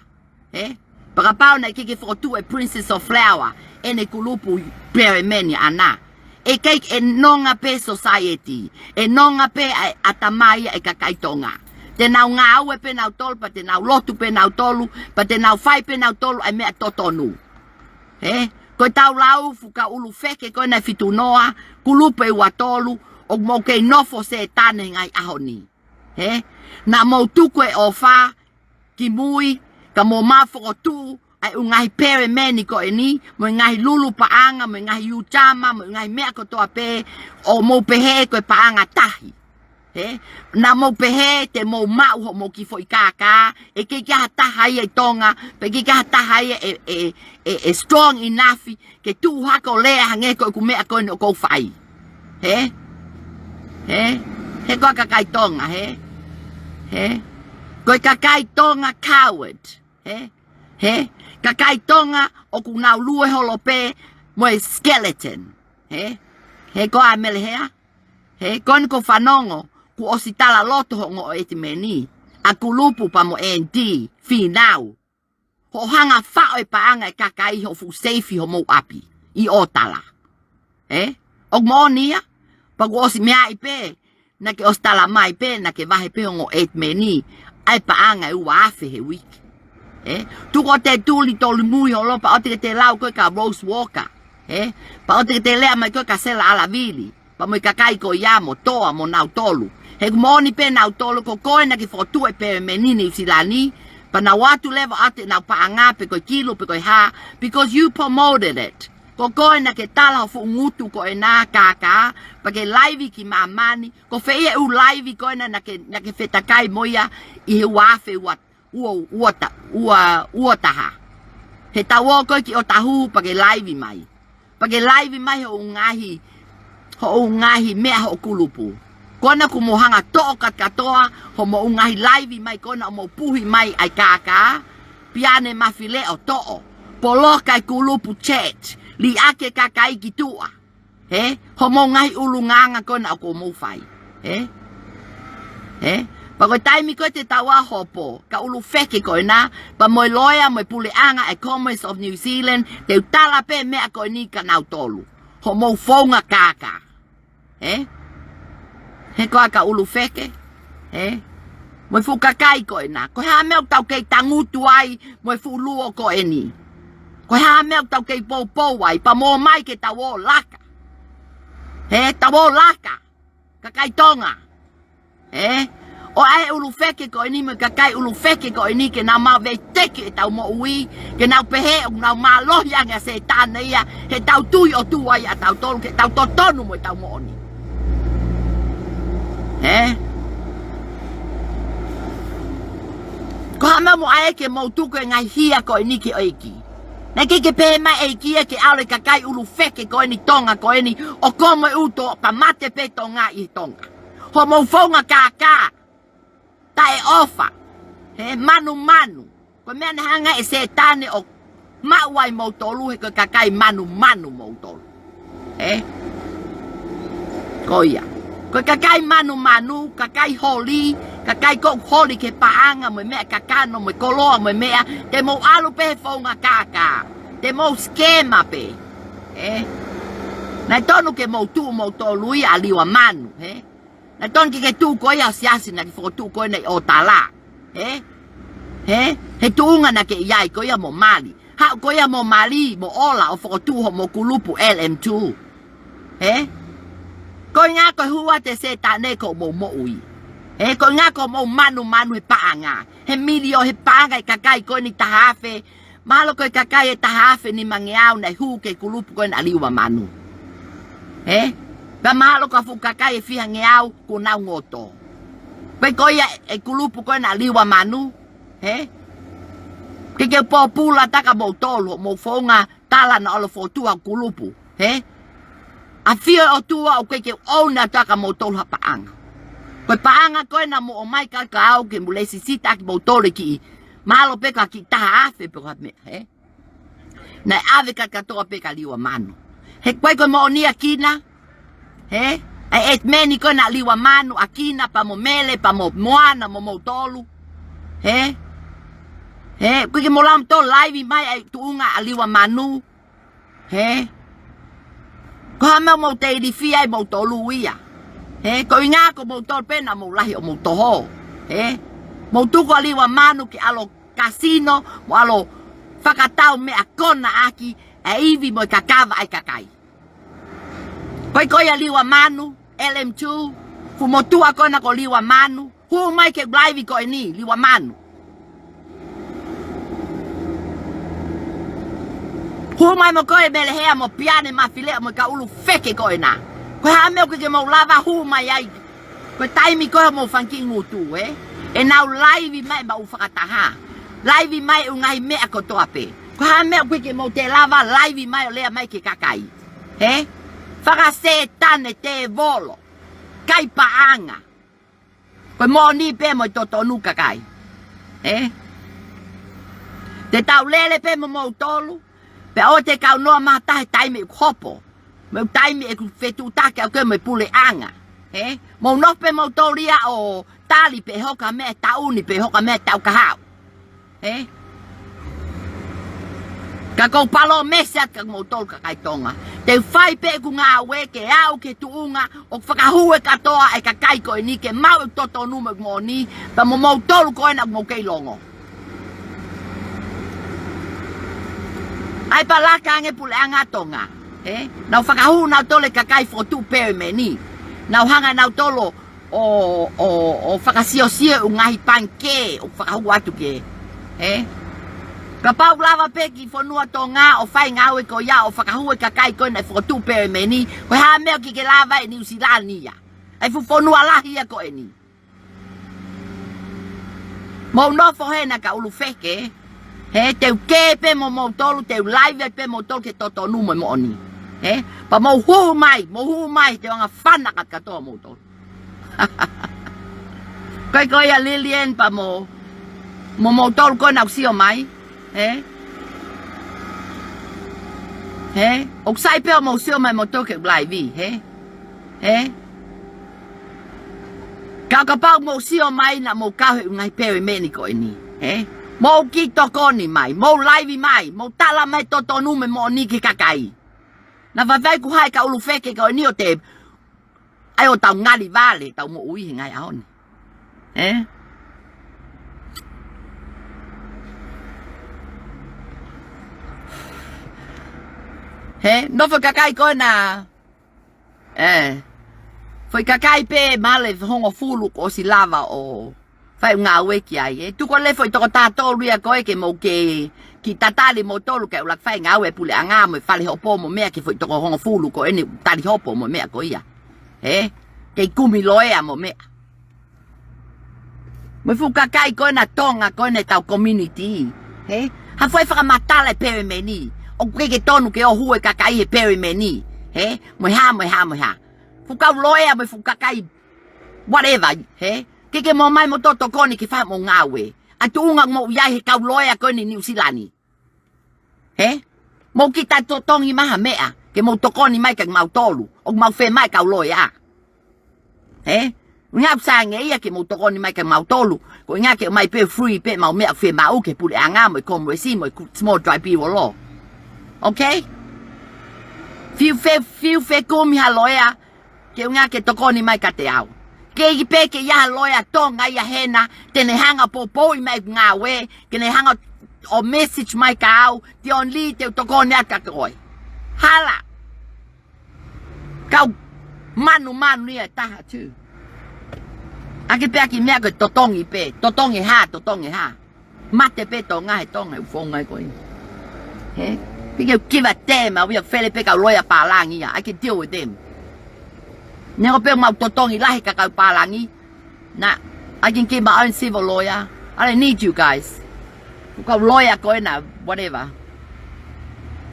Ē? Pea kapau naʻe ʻikai ke fokotuʻu ʻe Princess of Flower ʻene kulupu pelemeni ʻana. ʻE ʻikai, ʻe nonga pē society, ʻe nonga pē ʻa e ʻatamai ʻa e kakai Tonga. Te nau ngāue pē nautolu, pea te nau lotu pē nautolu, pea te nau fai pē nautolu ʻa e meʻa totonu. Ē? Ko ʻetau lau fuʻu kau ʻulu feke ko ena ʻe fitu noa, kulupu ʻe ua tolu, ʻoku mou kei nofo Sētane he ngaahi ʻaho ni. Ē? Naʻa mou tuku e ʻofa ki mui, ka mou mā fokotuʻu ʻa e ʻū ngaahi pelemeni ko eni, mo e ngaahi lulu paʻanga, mo e ngaahi Iuchama, mo e ngaahi meʻa kotoa pē, ʻo mou pehē ko e paʻanga tahi. Ē? Naʻa mou pehē te mou maʻu hoʻomou kiʻi foʻi kākā, ʻe ʻikai ke ʻi ai ha taha ia ʻi Tonga, pe ʻikai ke ʻi ai ha taha ia ʻe, ʻe, ʻe, ʻe strong enough ke tuʻu hake ʻo lea hangē ko ʻeku meʻa ko eni ʻoku ou fai. Hē? Hē? He ko e kakai Tonga, hē? Hē? Ko e kakai Tonga coward, hē? Hē? Kakai Tonga ʻoku nau lue holo pē mo e skeleton. Hē? He ko ā Melehea? Hē? Ko eni ʻoku ou fanongo, kuo ʻosi tala loto ho ongo ʻetimeni, ʻa Kulupu pea mo Andy, Fīnau. Hoʻo hanga faʻo e paʻanga e kakai hoʻo fuʻu seifi homou ʻapi ʻi ʻōtala. Ē? ʻOku moʻoni ia, pea kuo ʻosi meaʻi pē, naʻa ke ʻosi tala mai pē, naʻa ke vahe pē ongo ʻetimeni, ʻa e paʻanga ʻe ua afe he uike. Ē? Tuku ʻo te tuli tolu mui holo pea ʻoua te ke te lau ko e ka Rose Walker. Ē? Pea ʻoua te ke te lea mai ko e ka Sela ʻAlavili. Pea mo e kakai ko ia mo Toa mo nautolu. He ʻoku moʻoni pē nautolu ko koe naʻa ke fokotuʻu e pelemeni Niu Sila ni. Pea nau ō atu leva ʻo ʻoatu ʻenau paʻanga pe ko e kilu pe ko e hā. Because you promoted it. Ko koe naʻa ke tala ho fuʻu ngutu ko ena kākā. Pea ke laivi ki māmani. Ko fē ia e ʻū laivi ko ena naʻa ke, naʻa ke fetakai mo ia ʻi he ua afe ua, ua, ua ta-, ua, ua taha. He tau ō ko ē ki ʻŌtāhuhu pea ke laivi mai. Pea ke laivi mai hoʻo ngaahi, hoʻo ngaahi meʻa hoʻo kulupu. Ko ena kuo mou hanga toʻo kātoa, hoʻomou ngaahi laivi mai ko ena ʻo mou puhi mai ʻa e kākā, Piane Mafileʻo toʻo. Poloka e kulupu chat, liʻaki e kakai ki tuʻa. Hē? Hoʻomou ngaahi ʻulungaanga ko ena ʻoku mou fai. Hē? Hē? Pea ko e taimi ko ē te tau ō ʻo hopo, kau ʻulu feke ko ena, pea mo e loea mo e puleʻanga e Commerce of New Zealand, te u tala pē meʻa ko eni kia nautolu. hoʻomou founga kākā. Ē? He ko e kau ʻulu feke. Ē? Mo e fuʻu kakai ko ena. Ko e hā e meʻa ʻoku tau kei tangutu ai mo e fuʻu luo ko eni? Ko e hā e meʻa ʻoku tau kei poupou ai? Pea mou ō mai ke tau ō laka. Ē? Tau ō laka. Kakai Tonga. Ē? ʻOku ʻi ai e ʻulu feke ko eni mo e kakai ʻulu feke ko eni ke nau maʻu veiteki ʻetau moʻui, ke nau pehē ʻoku nau mālohi ange ʻa Sētane ia, he tau tui ʻOtua ia ʻatautolu, ke tau totonu mo ʻetau moʻoni. Ē? Ko e hā e meʻa ʻoku mou ʻai ke mou tuku e ngaahi hia ko eni ki he ʻEiki? Naʻe ʻikai ke pehē mai e ʻEiki ia ke ʻalu e kakai ʻulu feke ko eni Tonga ko eni ʻo komo e ʻuto pea mate pē Tonga ʻi Tonga. Hoʻomou founga kākā, taʻeʻofa, he manumanu. Ko e meʻa naʻe hanga ʻe Sētane ʻo maʻu ai moutolu, he ko e kakai manumanu moutolu. Ē? Ko ia. Ko e kakai manumanu, kakai holi, kakai ʻoku holi ki he paʻanga mo e meʻa kakano mo e koloa mo e meʻa, te mou ʻalu pē he founga kākā. Te mou sikema pē. Ē? Naʻe tonu ke mou tuʻu moutolu ia ʻa Liua Manu, ē? Naʻe tonu ke ke tuʻu ko ia ʻo siasi naʻa ke fokotuʻu ko ena ʻi ʻOtala. Ē? Ē? He tuʻunga naʻa ke ʻi ai ko ia mo mali. Haʻu ko ia mo mali, mo ola ʻo fokotuʻu hoʻomou kulupu L M two. Ē? Ko e ʻuhinga ko e hū atu e Sētane ki hoʻomou moʻui. Ē? Ko e ʻuhinga ko hoʻomou manumanu he paʻanga. He milio he paʻanga e kakai ko eni taha afe. Mahalo ko e kakai ʻe taha afe nimangeau naʻe hū ki he kulupu ko ena ʻa Liua Manu. Ē? Pea mahalo ko e fuʻu kakai ʻe fihangeau kuo nau ngoto. Pea ko ia e kulupu ko ena ʻa Liua Manu. Ē? Ke ke pōpula taka moutolu, mou founga tala naʻa ʻalu fokotuʻu ha kulupu. Ē? ʻAfio e ʻOtua ʻoku ʻikai ke ʻouna taka moutolu ha paʻanga. Ko e paʻanga ko ena mou ō mai ka ka au ke mou lesisita ʻaki moutolu e kiʻi, mahalo pē ko e kiʻi taha afe pe ko ha meʻa, ē? Naʻe ʻave ka katoa pē kia Liua Manu. He ko e ko e moʻoni ʻa Kina, ē? ʻA e ʻetimeni ko ena ʻa Liua Manu, ʻa Kina pea mo Mele, pea mo Moana, mo moutolu. Ē? Ē? ʻOku ʻikai ke mou lava moutolu laivi mai ʻa e tuʻunga ʻa Liua Manu. Ē? Ko e hā e meʻa ʻoku mou tei ilifia ai moutolu ia? Ē? Ko e ʻuhinga ko moutolu pē naʻa mou lahi ʻo mou toho. Ē? Mou tuku ʻa Liua Manu ke ʻalu ʻo kasino, mo ʻalu ʻo fakatau meʻa kona ʻaki ʻa e ivi mo e kakava ʻa e kakai. Ko e ko ia Liua Manu, L M two, fuʻu motuʻa ko ena ko Liua Manu, hū mai ki he laivi ko eni, Liua Manu. Hū mai mo koe Mele Hea mo Piane Mafileʻo mo e kau ʻulu feke ko ena. Ko e hā e meʻa ʻoku ʻikai ke mou lava hū mai ai? Ko e taimi ko ē hoʻomou fanga kiʻi ngutu, ē? ʻE nau laivi mai ʻemau fakataha. Laivi mai ʻū ngaahi meʻa kotoa pē. Ko e hā e meʻa ʻoku ʻikai ke mou toe lava laivi mai ʻo lea mai ki he kakai? Ē? Faka-Sētane, tēvolo. Kai paʻanga. Ko e moʻoni pē mo e totonu kakai. Ē? Te tau lele pē mo moutolu. Pea ʻoua te kaunoa mai ha taha he taimi ʻoku hopo. Mo e taimi ʻoku fetuʻutaki au ke mo e puleʻanga. Ē? Mou nofo pē moutolu ia ʻo tali pe hoko ha meʻa he taʻu ni pe hoko ha meʻa he taʻu kahaʻu. Ē? Ka ʻoku ou palōmesi atu kia moutolu kakai Tonga. Te u fai pē ʻeku ngāue ke aʻu ki he tuʻunga ʻoku fakahū e katoa e kakai ko eni ke maʻu e totonu mo e moʻoni, pea mo moutolu ko ena ʻoku mou kei longo. ʻAi pē laka ange puleʻanga Tonga. Ē? Nau fakahū nautolu e kakai fokotuʻu pelemeni. Nau hanga nautolu ʻo, ʻo, ʻo fakasiosio ʻū ngaahi pangikē ʻoku fakahū atu ki hē. Ē? Kapau ʻoku lava pē ki he fonua Tonga ʻo fai e ngāue ko ia ʻo fakahū e kakai ko ena ʻe fokotuʻu pelemeni, ko e hā e meʻa ʻoku ʻikai ke lava ʻe Niu Silani ia? ʻA e fuʻu fonua lahi ia ko eni. Mou nofo hena kau ʻulu feke. Ē, te u kē pē mo moutolu, te u laivi pē moutolu ki he totonu mo e moʻoni. Ē, pea mou hū mai, mou hū mai, te u hanga ʻo fanaka katoa moutolu. Ko e ko ia Lilian pea mo, mo moutolu ko ena ʻoku sio mai. Ē? Ē? ʻOku sai pē ʻo mou sio mai moutolu ki he laivi, ē? Ē? Ka ʻo kapau mou sio mai naʻa mou kau he ʻū ngaahi pelemeni ko eni, ē? Mou kiʻi tokoni mai, mou laivi mai, mou tala mai e totonu mo e moʻoni ki he kakai. Naʻa faifai kuo haʻi e kau ʻulu feke ko eni ʻo te ʻai ʻo tau ngali vale, tau moʻui he ngaahi ʻaho ni. Ē? He, nofo e kakai ko ena. Ē. Foʻi kakai pē mālie hongofulu kuo ʻosi lava ʻo fai ngāue ki ai, ē. Tuku leva foʻi toko taha tolu ia ko ē ke mou ke kiʻi tatali moutolu ke ʻuluaki fai ngāue puleʻanga mo e fale hopo mo meʻa ki he foʻi toko hongofulu ko eni tali hopo mo meʻa ko ia. Ē? Kei kumi loea mo meʻa. Mo e fuʻu kakai ko ena Tonga ko ena ʻetau community. Ē? Ha foʻi fakamatala e pelemeni. ʻOku ʻikai ke tonu ke ʻohua e kakai he pelemeni. Ē? Mo e hā, mo e hā, mo e hā. Fuʻu kau loea mo e fuʻu kakai whatever, ē? Ke ke mou ō mai mo tokoni ke fai mo ngāue. ʻA e tuʻunga mou ʻi ai he kau loea ko eni Niu Silani. Ē? Mou kiʻi taʻetotongi mai ha meʻa, ke mou tokoni mai kia mautolu, ʻoku mau fiemaʻu e kau loea. Ē? Ngāue ʻoku sai ange ia ke mou tokoni mai kia mautolu, ko e ʻuhinga ke ʻomai pē free pē ʻemau meʻa fiemaʻu ki he puleʻanga mo e Kōmulesi mo e ku-, small tribal law. Okay? Fiu fe-, fiu fekumi ha loea, ke ʻuhinga ke tokoni mai kiate au. Kei pē ke ʻi ai ha loea Tonga ia hena, te ne hanga ʻo poupouʻi mai e ngāue, ke ne hanga ʻo message mai kia au, te u only, te u tokoni atu kia koe. Hala. Kau manumanu ia ʻe taha too. ʻAki pē ʻaki e meʻa ko e totongi pē, totongi hā, totongi hā. Mate pē Tonga he Tonga ʻoku founga ai ko ē. Ē? Piki au kiva te ma uia fele pē kau loea pālangi ia. I can deal with them. Neongo pē ʻoku mau totongi lahi kia kau pālangi. Naʻa, I can keep my own civil lawyer. I don't need you guys. Fuʻu kau loea ko ena, whatever.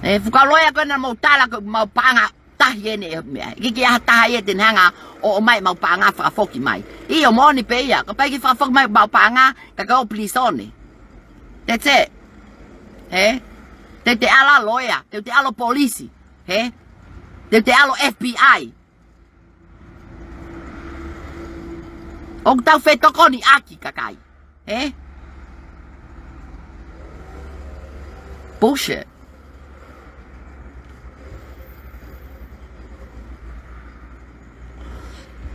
Ē, fuʻu kau loea ko ena mou tala ko ʻemau paʻanga tahi eni e meʻa. ʻIkai ke ʻi ai ha taha ia te ne hanga ʻo, ʻomai ʻemau paʻanga fakafoki mai. ʻIo, moʻoni pē ia. Kapau ʻe fakafoki mai ʻemau paʻanga, ka kau pilīsone. That's it. Ē? Te u ʻalu ʻo loea. Te u ʻalu ʻo polisi. Ē? Te u ʻalu ʻo F B I. ʻOku tau fetokoniʻaki kakai. Ē? Bullshit.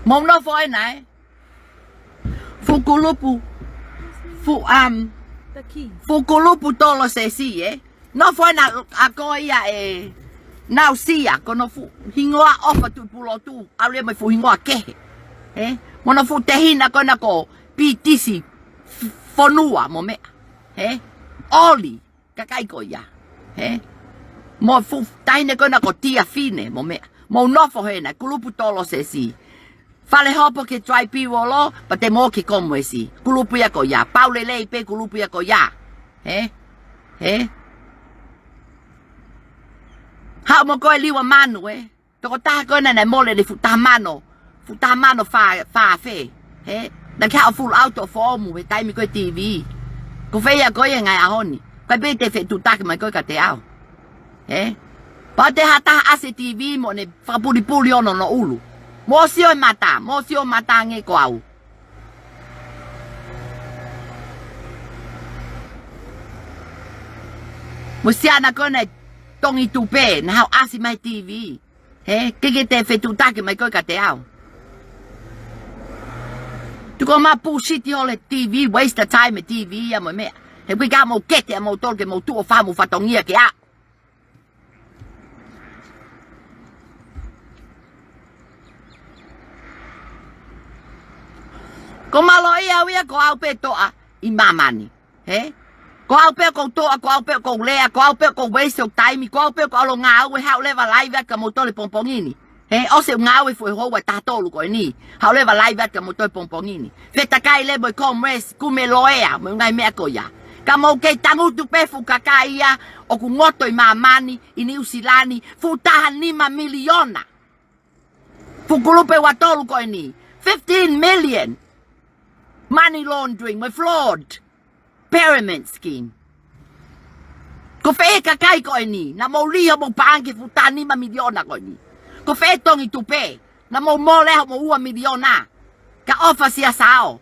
Mou nofo ena, ē? Fuʻu kulupu. Fuʻu, um, fuʻu kulupu tolosesi, ē? Nofo ena ʻa ko ia ē, Nausia, ko hono fuʻu hingoa ʻofa Tuʻipulotu, ʻalu ia mo e fuʻu hingoa kehe. Ē? Mo hono fuʻu tehina ko ena ko Pitisi F-, Fonua mo meʻa. Ē? ʻOli, kakai ko ia. Ē? Mo e fuʻu taʻahine ko ena ko Tiafine mo meʻa. Mou nofo hena, kulupu tolosesi. Fale hopo ki he tribal law, pea te mou ō ki he Kōmulesi. Kulupu ia ko ia. Pau lelei pē kulupu ia ko ia. Ē? Ē? Haʻu mo koe Liua Manu, ē? Tokotaha ko ena naʻe mole ʻene fuʻu taha mano. Fuʻu taha mano fā, fā afe. Ē? Naʻa ke haʻu full auto fomu he taimi ko e T V. Ko fē ia ko ia he ngaahi ʻaho ni. Kae pē te fetuʻutaki mai koe kiate au. Ē? Pea te ha taha ʻasi T V mo ne fakapulipuli hono ʻulu. Mou sio e mata, mou sio mata ange ko au. Mo e siana ko ena tongi tupe, naʻa haʻu ʻasi mai T V. Ē? Ke ke te fetuʻutaki mai koe kiate au. Tuku ā ʻemau bullshit holo he T V, waste the time he T V ia mo e meʻa. He ʻoku ʻikai ke mou kete ʻa moutolu ke mou tuʻu ʻo fai homou fatongia ke ʻā. Ko mālō ia au ia ko au pē toʻa ʻi māmani. Ē? Ko au pē ʻoku ou toʻa, ko au pē ʻoku ou lea, ko au pē ʻoku ou waste hoku taimi, ko au pē ʻoku ou ʻalu ʻo ngāue, haʻu leva live atu kia moutolu he pongipongi ni. Ē, ʻosi e ngāue fuʻu houa ʻe taha tolu ko eni. Haʻu leva live atu kia moutolu he pongipongi ni. Fetakai leva mo e Kōmulesi, kumi e loea, mo e ngaahi meʻa ko ia. Ka mou kei tangutu pē fuʻu kakai ia, ʻoku ngoto ʻi māmani, ʻi Niu Silani, fuʻu taha nima miliona. Fuʻu kulupu ʻe ua tolu ko eni. Fifteen million. Money laundering, mo e fraud. Pyramid scheme. Ko fē e kakai ko eni, naʻa mou lī homou paʻanga ki he fuʻu taha nima miliona ko eni. Ko fē e tongi tupe, naʻa mou mole homou ua miliona. Ka ʻofa Sia Sao.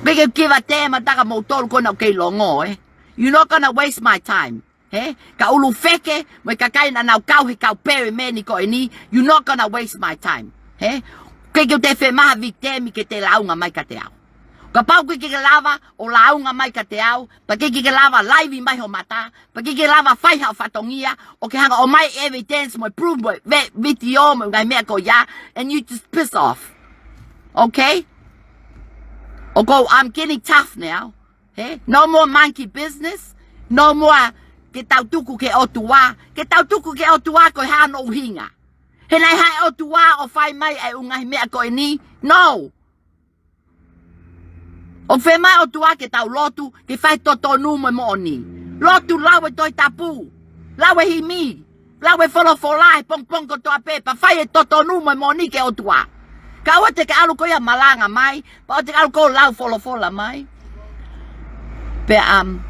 Peke kiva te ma taka moutolu ko ena ʻoku kei longo, ē. You're not gonna waste my time. He? Ka ʻulu feke, mo e kakai naʻa nau kau he kau pelemeni ko eni, you not gonna waste my time. He? Ke ke te femaha vitemi ke te lāunga mai kiate au. Kapau ke ke lava ʻo lāunga mai kiate au, pea ke ke lava laivi mai ho mata, pea ke ke lava fai haʻo fatongia, ʻo ke hanga ʻo ʻomai evidence mo e proof mo e ve-, video mo e ngaahi meʻa ko ia, and you just piss off. Okay? ʻOku, I'm getting tough now. He? No more monkey business. No more ke tau tuku ki he ʻOtua. Ke tau tuku ki he ʻOtua ko e hā hono ʻuhinga? He naʻe haʻu e ʻOtua ʻo fai mai ʻa e ʻū ngaahi meʻa ko eni? No. ʻOku fiemaʻu ʻe he ʻOtua ke tau lotu, ke fai totonu mo e moʻoni. Lotu, lau e Tohi Tapu. Lau e himi. Lau e folofola he pongipongi kotoa pē, pea fai e totonu mo e moʻoni ki he ʻOtua. Ka ʻoua te ke ʻalu koe ia ʻo malanga mai, pea ʻoua te ke ʻalu koe ʻo lau folofola mai. Pea, um,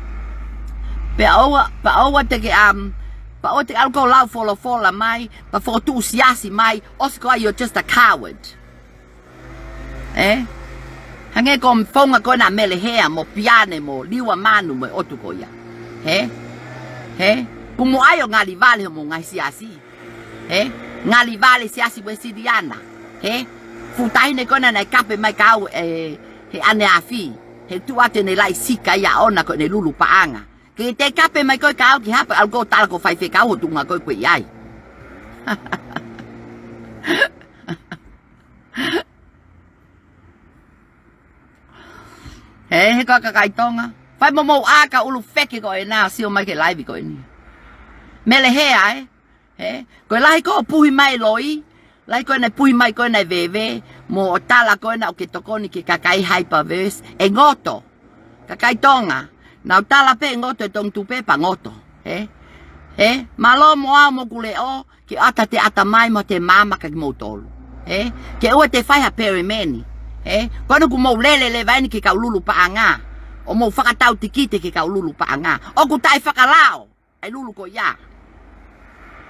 pea ʻoua, pea ʻoua te ke, um, pea ʻoua te ke ʻalu koe ʻo lau folofola mai, pea fokotuʻu siasi mai, ʻosi ko ia, you're just a coward. Ē? Hangē ko e founga ko ena ʻa Melehea mo Piane mo Liua Manu mo e ʻotu ko ia. He? He? Kuo mou ʻai ʻo ngali vale homou ngaahi siasi. He? Ngali vale Siasi Uēsiliana. He? Fuʻu taʻahine ko ena naʻe kape mai kia au ʻe he ʻaneafi. He tuʻu atu ʻene laʻi sika ia ʻoʻona ko ʻene lulu paʻanga. Ke te kape mai koe kia au ki hapa, ʻalu koe ʻo tala ko e faifekau ho tuʻunga ko ē ʻoku ke ʻi ai. He, he ko e kakai Tonga. Fai mo mou ʻā ka ʻulu feke ko ena ʻo sio mai ki he laivi ko eni. Melehea, ē? He, ko e lahi ko ē ʻoku puhi mai e loi, lahi ko ena ʻoku puhi mai ko ena ʻe Veve, mo e tala ko ena ʻoku ke tokoni ki he kakai Hyperverse, ʻe ngoto. Kakai Tonga, naʻa ku tala pē ʻe ngoto e Tonga Tupe pea ngoto. He? He? Mālō mo au mo hoku leʻo, ke ʻata te ʻata mai mo te maama kia kimoutolu. He? Ke ʻoua te fai ha pelemeni. He? Ko ena ʻoku mou lele leva eni ki he kau lulu paʻanga. ʻO mou fakatau tikite ki he kau lulu paʻanga. ʻOku taʻefakalao ʻa e lulu ko ia.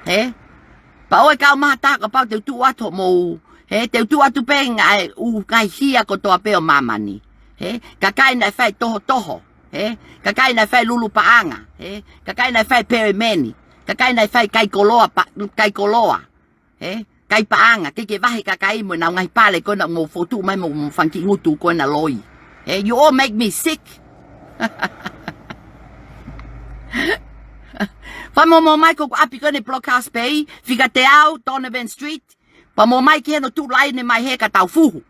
He? Pea ʻoua ʻe kau mai ha taha kapau te u tuʻu atu hoʻomou. He? Te u tuʻu atu pē ngaahi ʻū ngaahi hia kotoa pē ʻo māmani. He? Kakai naʻe fai tohotoho. He? Kakai naʻe fai lulu paʻanga. He? Kakai naʻe fai pelemeni. Kakai naʻe fai kai koloa pa-, kai koloa. He? Kai paʻanga, ke ke vahe kakai mo ʻenau ngaahi pale ko ena ʻoku mou fokotuʻu mai mo, mo e fanga kiʻi ngutu ko ena loi. He? You all make me sick. Fai mo mou ō mai ki hoku ʻapi ko ena ʻi Blockhouse Bay, fika teau, Donovan Street. Pea mou ō mai ki heni ʻo tuʻu laine mai hē ka tau fuhu.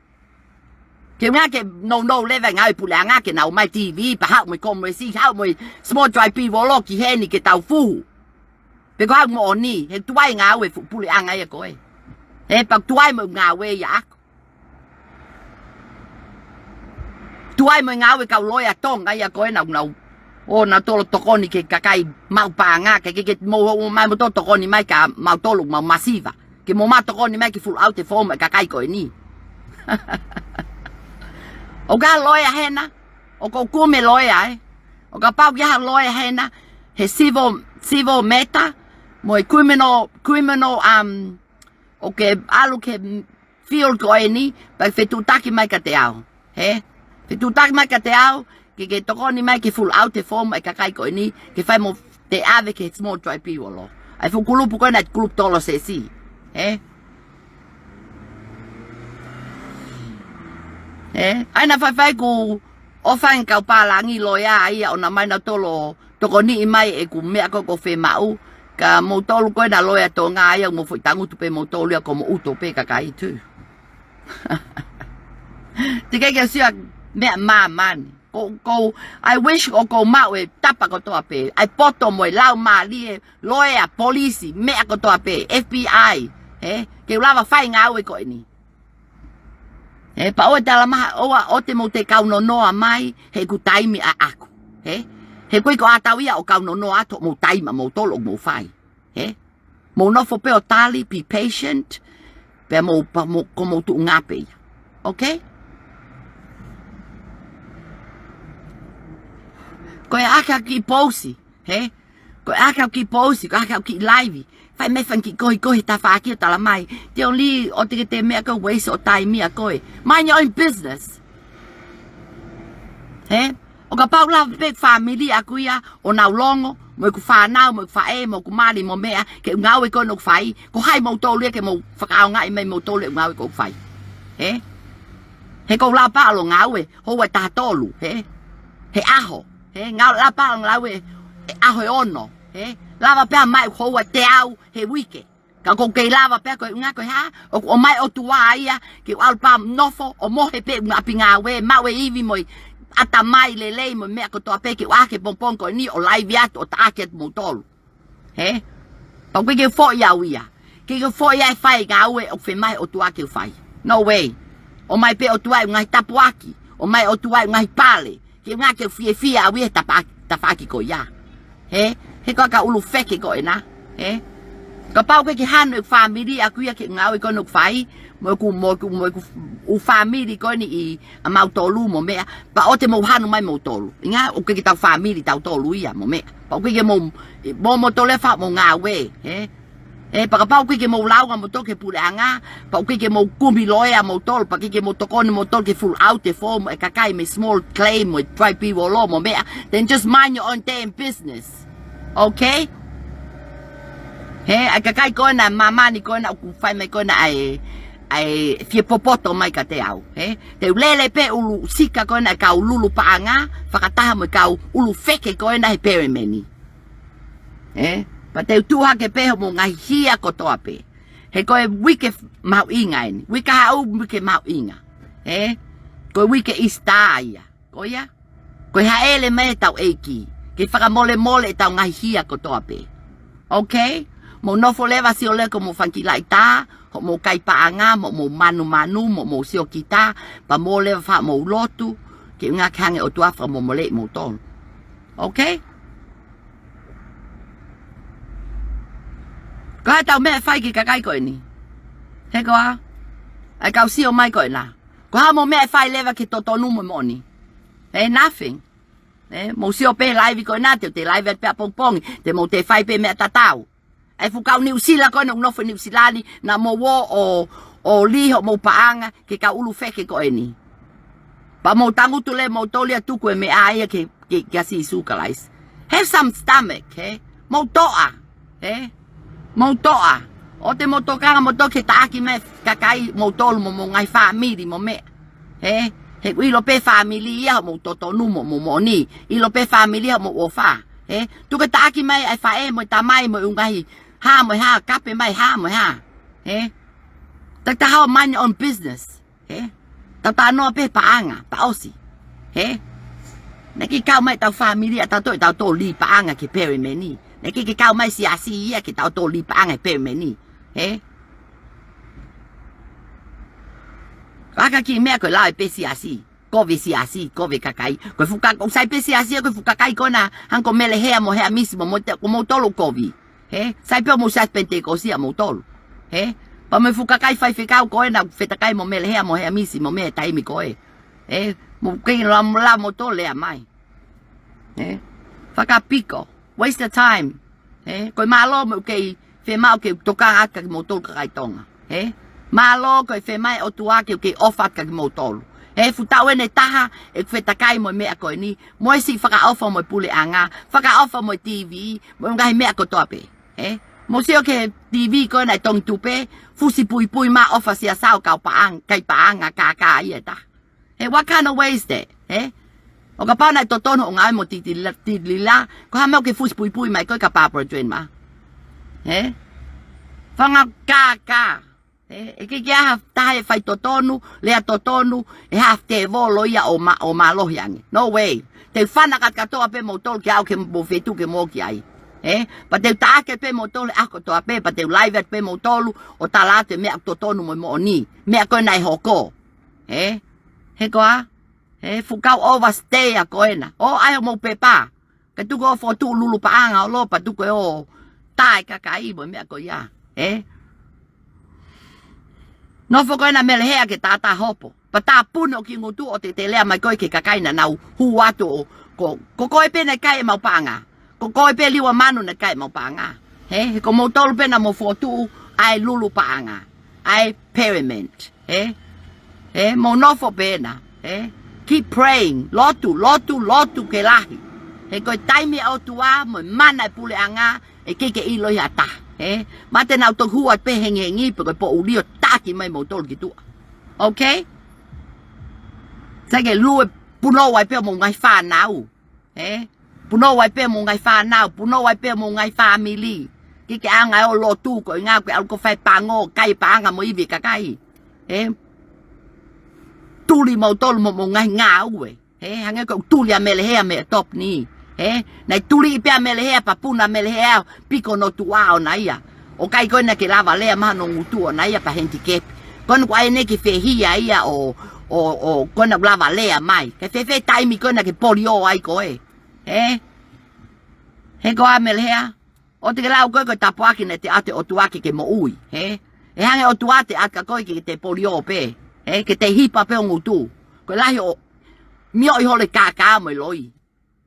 Ke ngā ke nounou leva e ngāue puleʻanga ke nau ō mai T V, pea haʻu mo e Commerce, haʻu mo e Small Dry Beer Wolo ki heni ke tau fuhu. Pe ko e hā e moʻoni, he tuai e ngāue fuʻu puleʻanga ia ko ē. He pea tuai mo e ngāue ia ʻaku. Tuai mo e ngāue kau loea Tonga ia ko ē naʻa nau. ʻO nautolu tokoni ki he kakai maʻu paʻanga, ke, ke, ke mou ō mai moutolu tokoni mai kia mautolu maʻu masiva. Ke mou ō mai tokoni mai ke full out e fomu e kakai ko eni. ʻOku ʻi ai ha loea hena, ʻoku ou kumi e loea, ē. ʻO kapau ʻoku ʻi ai ha loea hena, he civil, civil matter, mo e criminal, criminal, um, ʻoku ke ʻalu ki he field ko eni, pea fetuʻutaki mai kiate au. He? Fetuʻutaki mai kiate au, ke, ke tokoni mai ke full out e fomu e kakai ko eni, ke fai mo te ʻave ki he Small Dry Beer Wolo. ʻA e fuʻu kulupu ko ena, kulupu tolosesi. He? He? ʻA ia naʻa faifai kuo ʻofa ange kau pālangi loea ia ʻo nau ō mai nautolu ʻo tokoniʻi mai ʻeku meʻa ko ē ʻoku ou fiemaʻu, ka moutolu ko ena loea Tonga ia, mou foʻi tangutu pē moutolu ia ko moutolu pē kakai tū. Te ke ke sio meʻa māmani. Ko, ko, I wish ʻoku ou maʻu e tapa kotoa pē. ʻA e poto mo e laumālie, loea, polisi, meʻa kotoa pē, F B I, he? Ke u lava fai e ngāue ko eni. He pea ʻoua te ala maha, ʻoua ʻoua te mou te kau nonoa mai, he ʻoku taimi ʻaʻaku. He? He ko e ko ʻatau ia ʻo kau nonoa atu mou taimi ʻa moutolu ʻoku mou fai. He? Mou nofo pē ʻo tali, be patient, pea mou, pea mou, ko mou tuʻunga pē ia. Okay? Ko e ʻaki ha kiʻi pousi, he? Ko e ʻaki ha kiʻi pousi, ko e ʻaki ha kiʻi laivi. Fai mai fanga kiʻi kohikohi tafaʻaki ʻo tala mai. Te o li o te ke te meʻa ko e waste ʻo taimi ʻa koe. Mind your own business. He? ʻO kapau lava pē fāmili ʻaku ia ʻo nau longo, mo ʻeku fānau, mo ʻeku faʻē, mo ʻeku mali, mo meʻa, ke u ngāue ko ē ʻoku fai, ko hai moutolu ia ke mou fakaʻaongaʻi mai moutolu e ngāue ʻoku fai. Hē? He ʻoku ou lava pē ʻo ngāue, houa ʻe taha tolu, hē? He ʻaho, hē? Ngāue lava pē ʻo ngāue, ʻe ʻaho ʻe ono, hē? Lava pē ʻo maʻu houa ʻe teau, he uike. Ka ʻoku ou kei lava pē ko e ʻuhinga ko e hā, ʻoku ʻomai ʻOtua ia, ke u ʻalu pē ʻo nofo, ʻo mohe pē ʻeku ʻapi ngāue, maʻu e ivi mo e ʻatamai lelei mo e meʻa kotoa pē ke u ʻā hake he pongipongi ko eni ʻo laivi atu ʻo taʻaki atu moutolu. Hē? Pea ʻoku ʻikai ke foʻi au ia. ʻIkai ke foʻi au ʻe fai e ngāue ʻoku fiemaʻu ʻe he ʻOtua ke u fai. No way. ʻOmai pē ʻOtua e ngaahi tāpuaki. ʻOmai ʻOtua e ngaahi pale. Ke u ngā ke fiefia au ia he tapa-, tafaʻaki ko ia. Hē? He ko e kau ʻulu feke ko ena. Hē? Kapau ʻoku ʻikai ke hanu e fāmili ʻaʻaku ia ke ngāue ko ena ʻoku fai, mo ʻeku, mo ʻeku, mo ʻeku ʻū fāmili ko eni ʻa mautolu mo meʻa, pea ʻoua te mou hanu mai moutolu. ʻUhinga, ʻoku ʻikai ke tau fāmili tautolu ia mo meʻa. Pea ʻoku ʻikai ke mou, mo moutolu ʻe faʻa mou ngāue, hē? Hē, pea kapau ʻoku ʻikai ke mou lāunga moutolu ki he puleʻanga, pea ʻoku ʻikai ke mou kumi loea moutolu, pea ʻikai ke mou tokoni moutolu ke full out e fo, mo e kakai mei he small claim, mo e tribe ʻi ʻolo mo meʻa, then just mind your own damn business. Okay? Hē, ʻa e kakai ko ena, māmani ko ena, ʻoku fai mai ko ena ʻa e, ʻa e fie popoto mai kiate au. Hē? Te u lele pē ʻulu sika ko ena ʻa e kau lulu paʻanga, fakataha mo e kau ʻulu feke ko ena he pelemeni. Hē? Pea te u tuʻu hake pē hoʻomou ngaahi hia kotoa pē. He ko e uike mahuʻinga eni. Uike haʻu, uike mahuʻinga. Hē? Ko e uike Easter ia. Ko ia? Ko e hāʻele mai ʻetau ʻEiki. Ke fakamolemole ʻetau ngaahi hia kotoa pē. Okay? Mou nofo leva ʻo sio leva ki hoʻomou fanga kiʻi laʻitā, hoʻomou kai paʻanga, mo hoʻomou manumanu, mo hoʻomou siokita, pea mou lava ʻo faʻa mou lotu, ke ʻuhinga ke hanga ʻe he ʻOtua ʻo fakamolemoleʻi moutolu. Okay? Ko e hā ʻetau meʻa ʻe fai ki he kakai ko eni? Hē koā? ʻA e kau sio mai ko ena. Ko e hā hoʻomou meʻa ʻe fai leva ki he totonu mo e moʻoni? Hē, nothing. Hē, mou sio pē he laivi ko ena, te u toe laivi atu pē ʻapongipongi, te mou toe fai pē meʻa tatau. ʻA e fuʻu kau Niu Sila ko ena ʻoku nofo ʻi Niu Sila ni, naʻa mou ō ʻo, ʻo lī hoʻomou paʻanga ki he kau ʻulu feke ko eni. Pea mou tangutu leva moutolu ia ʻo tuku e meʻa ia ki he, ki he, kia Sīsū Kalaisi. Have some stomach, hē? Mou toʻa, hē? Mou toʻa. ʻOua te mou tokanga moutolu ki he taʻaki mai e kakai moutolu mo hoʻomou ngaahi fāmili mo meʻa. Hē? He ʻoku ʻilo pē fāmili ia hoʻomou totonu mo hoʻomou moʻoni. ʻIlo pē fāmili ia hoʻomou ʻofa. Hē? Tuku e taʻaki mai ʻa e faʻē mo e tamai mo e ʻū ngaahi hā mo e hā, kape mai hā mo e hā. Hē? Tau taha ʻo mind your own business. Hē? Tau talanoa pē paʻanga, pea ʻosi. Hē? Naʻe ʻikai kau mai ʻetau fāmili ʻatautolu, ʻe tautolu lī paʻanga ki he pelemeni. Naʻe ʻikai ke kau mai e siasi ia ke tautolu lī paʻanga he pelemeni. Hē? Ka ka ki meʻa ko e lau ʻe pē siasi. Kovi siasi, kovi kakai. Ko e fuka, ʻoku sai pē siasi, ko e fuka kakai ko ena, hangē ko Mele Hea mo Hea Misi mo, mo te, ko moutolu kovi. Hē? Sai pē hoʻomou siasi Penitekosi ʻa moutolu. Hē? Pea mo e fuka kakai faifekau ko ena, fetakai mo Mele Hea mo Hea Misi mo meʻa he taimi ko ē. Hē? Mou kei la, la moutolu lea mai. Hē? Fakapiko. Waste the time. Hē? Ko e mālō mo e kei fiemaʻu ke u tokanga atu kia kimoutolu kakai Tonga. Hē? Mālō ko e fiemaʻu ʻe he ʻOtua ke u kei ʻofa atu kia kimoutolu. Hē? Fuʻu taʻu eni ʻe taha ʻeku fetakai mo e meʻa ko eni. Mo e siʻi fakaʻofa mo e puleʻanga. Fakaʻofa mo e TV. Mo e ngaahi meʻa kotoa pē. Hē? Mou sio ki he TV ko ena ʻi Tongi Tupe. Fusi puipui mai ʻofa siasi ʻo kau paʻanga, kai paʻanga kākā ia ʻe taha. Hē, what kind of way is that? Hē? ʻO kapau naʻe totonu hoʻo ngāue mo Titilila, Titilila, ko e hā e meʻa ʻoku ke fusi puipui mai koe kia Barbara Joanne Marr? Hē? Fanga kākā. Hē? ʻE ʻikai ke ʻi ai ha taha ʻe fai totonu, lea totonu, ʻe hā, tēvolo ia ʻo mā-, ʻo mālohi ange. No way. Te u fana kātoa pē moutolu ki he ʻaho ʻoku mou fetuʻu ke mou ō ki ai. Hē? Pea te u taʻaki pē moutolu he ʻaho kotoa pē, pea te u laivi atu pē moutolu, ʻo tala atu e meʻa ʻoku totonu mo e moʻoni. Meʻa ko ena ʻe hoko. Hē? Hē koā? Hē, fuʻu kau overstay ʻa ko ena. ʻO ʻai hoʻomou pepa. Kae tuku ʻo fokotuʻu lulu paʻanga ʻo lō pea tuku ē ʻo tā e kakai mo e meʻa ko ia. Hē? Nofo ko ena Mele Hea ke tātā hopo. Pea tāpuni hoʻo kiʻi ngutu ʻo te te lea mai koe ki he kakai naʻa nau hū atu ʻo, ko, ko koe pē naʻe kai ʻemau paʻanga. Ko koe pē Liua Manu naʻe kai ʻemau paʻanga. Hē, he ko moutolu pē naʻa mou fokotuʻu ʻa e lulu paʻanga. ʻA e pyramid. Hē? Hē, mou nofo pē ena. Hē? Keep praying. Lotu, lotu, lotu ke lahi. He ko e taimi ʻa e ʻOtua mo e mana ʻa e puleʻanga, ʻe ʻikai ke ʻilo ia ʻe ha taha. He? Mate nau tohua pē hengihengi, pe ko e poʻuli ʻo taki mai moutolu ki tuʻa. Okay? Sai ke lue punou ai pē homou ngaahi fānau. He? Punou ai pē homou ngaahi fānau, punou ai pē homou ngaahi fāmili. ʻIkai ke ʻaonga ʻo lotu ko e ngāue ke ʻalu ko e fai pango, kai paʻanga mo ivi kakai. He? Tuli moutolu mo homou ngaahi ngāue. He? Hangē ko e tuli ʻa Melehea mei he top ni. He? Naʻe tuli pē ʻa Melehea pea puna ʻa Melehea piko no tuʻa ʻona ia. ʻO ʻikai ko ena ke lava lea maha no ngutu ʻona ia pea handicap. Ko ena ko ʻene ke fehia ia ʻo, ʻo, ʻo ko ena lava lea mai. Ke fēfē taimi ko ena ke polio ai koe. He? He ko ā Melehea? ʻOua te ke lau koe ko e tāpuaki naʻe ʻoatu ʻe he ʻOtua ke ke moʻui. He? ʻE hanga ʻe he ʻOtua ʻo ʻatu kia koe ke te polio pē. He? Ke te hipa pē ʻo ngutu. Ko e lahi ʻo mioʻi holo e kākā mo e loi.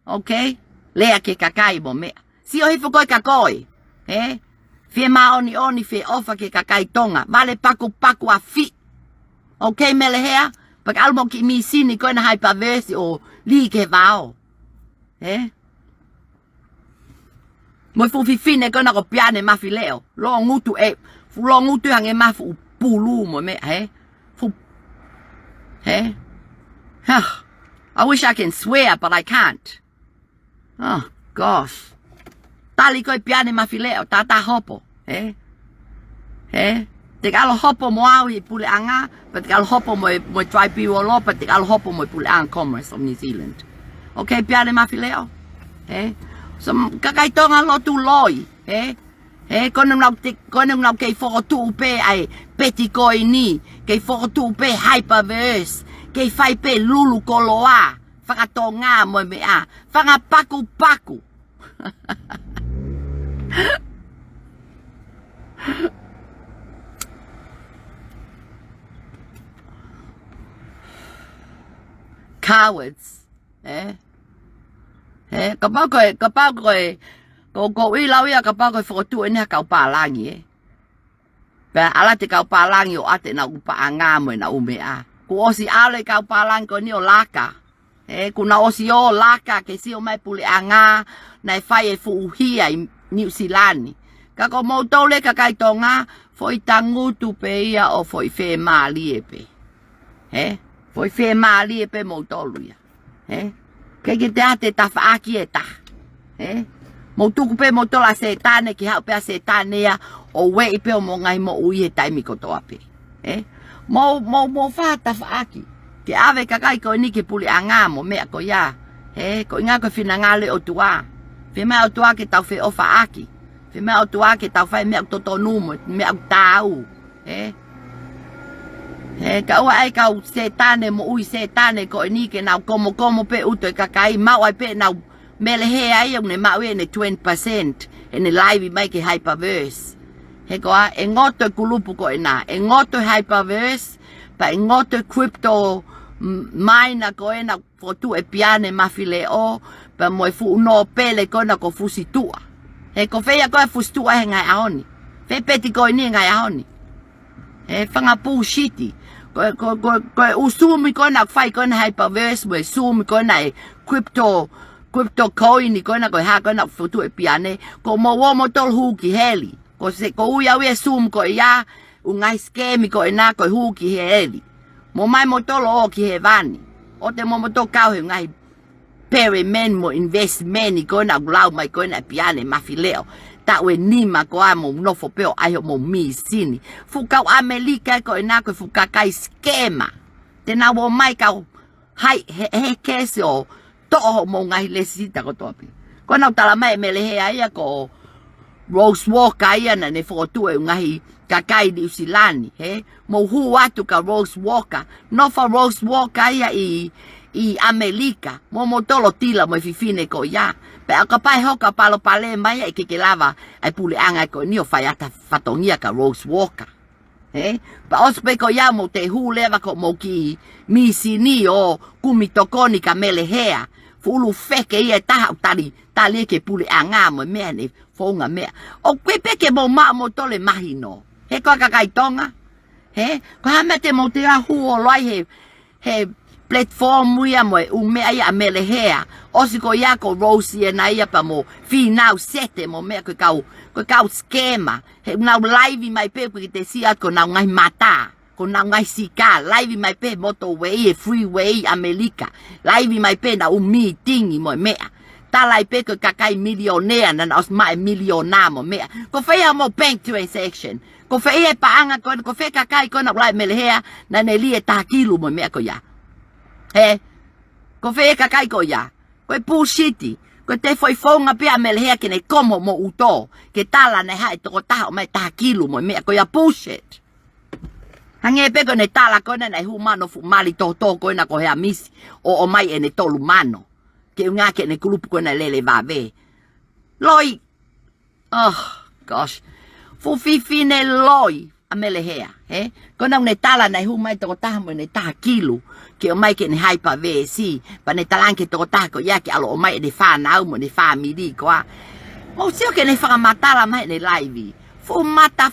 Okay? Lea ki he kakai mo e meʻa. Sio hifo koe kia koe. He? Fie māʻoniʻoni, fie ʻofa ki he kakai Tonga. Vale pakupaku ʻa fē. Okay, Melehea? Pea ke ʻalu mo e kiʻi mīsini ko ena Hyperverse ʻo lī ki he vao. He? Mo e fuʻu fefine ko ena ko Piane Mafileʻo. Loʻo ngutu ē, fuʻu loʻo ngutu hangē ha fuʻu pulu mo e meʻa, he? Fuʻu, he? Huh. I wish I can swear, but I can't. Oh, gosh. Tali koe Piane Mafileʻo, tātā hopo, he? He? Te ke ʻalu ʻo hopo mo au ʻi he puleʻanga, pea te ke ʻalu ʻo hopo mo e, mo e Tribunal, pea te ke ʻalu ʻo hopo mo e puleʻanga Commerce of New Zealand. Okay, Piane Mafileʻo? He? So, m-, kakai Tonga lotu loi, he? He, ko ena nau te-, ko ena nau kei fokotuʻu pē ʻa e Bitcoin, kei fokotuʻu pē Hyperverse, kei fai pē lulu koloa, fakatonga mo e meʻa, fanga pakupaku. Cowards, eh? Eh, kapau ko e, kapau ko e, ko, ko e lau ia kapau ko e fokotuʻu ʻeni ha kau pālangi, eh? Pea ʻalu atu e kau pālangi ʻo ʻoatu ʻenau paʻanga mo ʻenau meʻa. Kuo ʻosi ʻalu e kau pālangi ko eni ʻo laka. He, kuo nau ʻosi ō laka ke sio mai puleʻanga naʻe fai e fuʻu hia ʻi Niu Silani. Ka ko moutolu e kakai Tonga, foʻi tangutu pē ia ʻo foʻi fiemālie pē. He? Foʻi fiemālie pē moutolu ia. He? ʻIkai ke toe ʻi ai ha tafaʻaki ʻe taha. He? Mou tuku pē moutolu ʻa Sētane, ke haʻu pē ʻa Sētane ia ʻo ueʻi pē homou ngaahi moʻui he taimi kotoa pē. He? Mou, mou, mou fai ha tafaʻaki. Ke ʻave e kakai ko eni ki he puleʻanga mo e meʻa ko ia. He? Ko e ʻuhinga ko e finangalo ʻo e ʻOtua. Fiemaʻu ʻe he ʻOtua ke tau feʻofaʻaki. Fiemaʻu ʻe he ʻOtua ke tau fai e meʻa ʻoku totonu mo e meʻa ʻoku taau. He? He, ka ʻoua ʻe kau Sētane, moʻui Sētane ko eni ke nau komokomo pē ʻuto e kakai, maʻu ai pē ʻenau Melehea ia ʻoku ne maʻu ʻene twenty percent, ʻene laivi mai ki he Hyperverse. He ko ā, ʻe ngoto e kulupu ko ena, ʻe ngoto e Hyperverse, pea ʻe ngoto e crypto m-, miner ko ena fokotuʻu ʻe Piane Mafileʻo, pea mo e fuʻu nōpele ko ena ko Fusituʻa. He ko fē ia ko ē Fusituʻa he ngaahi ʻaho ni. Fē Bitcoin he ngaahi ʻaho ni. He fanga pūsiti. Ko, ko, ko, ko e ʻū sumi ko ena ʻoku fai ko ena Hyperverse, mo e sumi ko ena e crypto, crypto coin ko ena ko e hā ko ena fokotuʻu ʻe Piane. Ko mou ō moutolu hū ki heli. Ko se, ko ui au ia e sumi ko ia, ʻū ngaahi scam ko ena ko e hū ki heli. Mou ō mai moutolu ʻo ki hēvani. ʻOua te mou moutolu kau he ngaahi pyramid mo investment ko ena ʻoku lau mai ko ena ʻe Piane Mafileʻo. Taʻu ʻe nima ko ā mou nofo pē ʻo ʻai homou mīsini. Fuʻu kau ʻAmelika ko ena ko e fuʻu kakai scammer. Te nau ō mai kau hai, he, he kesi ʻo toʻo homou ngaahi lēsisita kotoa pē. Ko ena ʻoku tala mai ʻe Melehea ia ko Rose Walker ia naʻa ne fokotuʻu e ngaahi kakai Niu Silani, he? Mou hū atu kia Rose Walker. Nofo Rose Walker ia ʻi, ʻi ʻAmelika. Mou moutolu ʻo tila mo e fefine ko ia. Pea ʻo kapau ʻe hoko ha palopalema ia ʻe ʻikai ke lava ʻa e puleʻanga ko eni ʻo fai ʻata fatongia kia Rose Walker. He? Pea ʻosi pē ko ia mou toe hū leva ki homou kiʻi mīsini ʻo kumi tokoni kia Melehea. Fuʻu ʻulu feke ia ʻe taha ʻoku tali, tali ki he puleʻanga mo e meʻa ne founga meʻa. ʻOku ʻikai pē ke mou maʻu moutolu e mahino. He ko e kakai Tonga. He? Ko e hā e meʻa te mou toe hū holo ai he, he platform ia mo e ʻū meʻa ia ʻa Melehea. ʻOsi ko ia ko Rosie ena ia pea mo Fīnau Sete mo meʻa ko e kau, ko e kau scammer. He ʻoku nau laivi mai pē ʻoku ʻikai ke te sio atu ko honau ngaahi mata. Ko honau ngaahi sika, laivi mai pē motorway, e freeway ʻAmelika. Laivi mai pē honau meeting mo e meʻa. Tala ai pē ko e kakai milionea naʻa nau ʻosi maʻu e miliona mo meʻa. Ko fē ia homou bank transaction? Ko fē ia e paʻanga ko ena, ko fē kakai ko ena ʻoku laivi ʻa Melehea naʻa ne lī e taha kilu mo e meʻa ko ia? He? Ko fē ia e kakai ko ia? Ko e bullshit. Ko e te foʻi founga pē ʻa Melehea ke ne komo mo ʻuto. Ke tala naʻe haʻu e tokotaha ʻo ʻomai e taha kilu mo e meʻa ko ia, bullshit. Hangē pē ko ʻene tala ko ena naʻe hū mai hono fuʻu mali tohotoho ko ena ko Hēmisi ʻo ʻomai ʻene tolu mano. Ke ʻuhinga ki heʻene kulupu ko ena lele vave. Loi. Oh, gosh. Fuʻu fefine loi ʻa Melehea, he? Ko ena ʻoku ne tala naʻe hū mai e tokotaha mo ʻene taha kilu ke ʻomai ki heʻene haipavesi. Pea ne talaange ki he tokotaha ko ia ke ʻalu ʻo ʻomai ʻene fānau mo ʻene fāmili ko ia. Mou sio ki heʻene fakamatala mai heʻene laivi. Fuʻu mata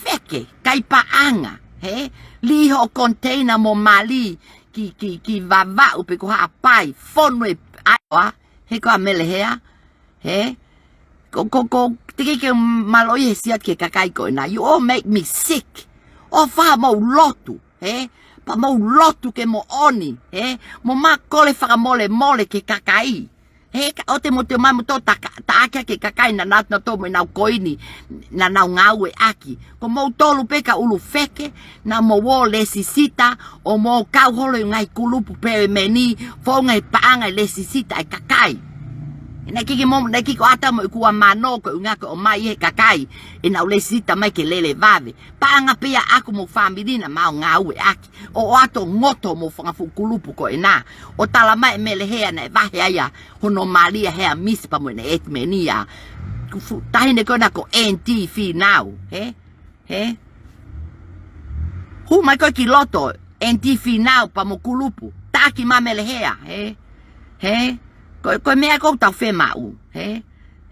feke, kai paʻanga, he? Lī hoʻo container mo mali ki, ki, ki Vavaʻu pe ko Haʻapai, fonu e ʻaoa, he ko ʻa Melehea, he? Ko, ko, ko, te ke ke mālō ʻi he sio atu ki he kakai ko ena. You all make me sick. ʻOfa mou lotu, he? Pea mou lotu ke moʻoni, he? Mo mou kole fakamolemole ki he kakai. He ka ʻoua te mou toe ʻomai moutolu ta, ta ake ki he kakai naʻa nau, naʻa nau toʻo mo ʻenau koini, naʻa nau ngāueʻaki. Ko moutolu pē kau ʻulu feke, naʻa mou ō lēsisita, ʻo mou kau holo ʻi he ngaahi kulupu pelemeni, founga he paʻanga e lēsisita e kakai. Naʻe ʻikai ke mo, naʻe ʻikai ke ʻoatu mo e ʻuku ua mano ko e ʻuhinga ko e ʻomai ʻe he kakai ʻenau lēsisita mai ke lele vave. Paʻanga pē ia ʻaʻaku mo e fāmili naʻa mau ngāueʻaki. ʻO ʻoatu ʻo ngoto homou fanga fuʻu kulupu ko ena. ʻO tala mai ʻe Melehea naʻe vahe ai ʻa hono mali ʻa Hēmisi pea mo ʻene ʻetimeni ia. Ko e fuʻu taʻahine ko ena ko Aunty Fīnau, he? He? Hū mai koe ki loto, Aunty Fīnau pea mo e kulupu. Taki mai ʻa Melehea, he? He? Ko, ko e meʻa ʻoku tau fiemaʻu, he?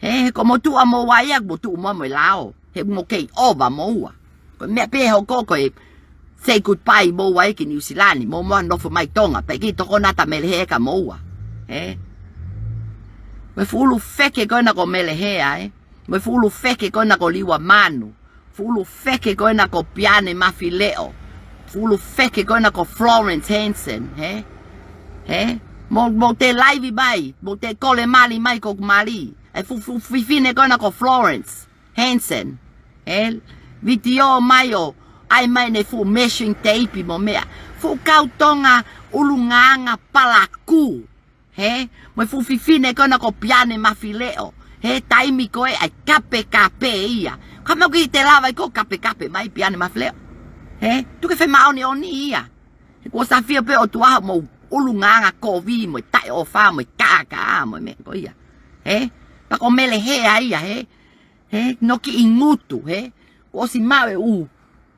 He? He ko e motuʻa moua ia, motuʻa moua mo e lao. He mou kei ʻova moua. Ko e meʻa pē ʻe hoko ko e say goodbye moua ia ki New Zealand, mou moua nofo mai Tonga, pea ʻikai tokoni atu ʻa Melehea kia moua. He? Mo e fuʻu ʻulu feke ko ena ko Melehea, he? Mo e fuʻu ʻulu feke ko ena ko Liua Manu. Fuʻu ʻulu feke ko ena ko Piane Mafileʻo. Fuʻu ʻulu feke ko ena ko Florence Hansen, he? He? Mou, mou toe laivi mai, mou toe kole mali mai ko mali. ʻA e fuʻu, fuʻu fefine ko ena ko Florence Hansen, he? Vitiō mai ʻo ʻai mai ʻene fuʻu measuring tape mo meʻa. Fuʻu kau Tonga ʻulungaanga palakū, he? Mo e fuʻu fefine ko ena ko Piane Mafileʻo. He taimi ko ē ʻai kapekape ia. Ka mou ʻikai te lava ʻe koe ʻo kapekape mai Piane Mafileʻo. He? Tuku ke femāʻoniʻoni ia. He kuo ʻosi ʻafio pē ʻOtua ʻi hoʻomou ʻulungaanga kovi mo e taʻeʻofa mo e kākā mo e meʻa ko ia. He? Pea ko Melehea ia, he? He? Noki ʻi ngutu, he? Kuo ʻosi maʻu e ʻū,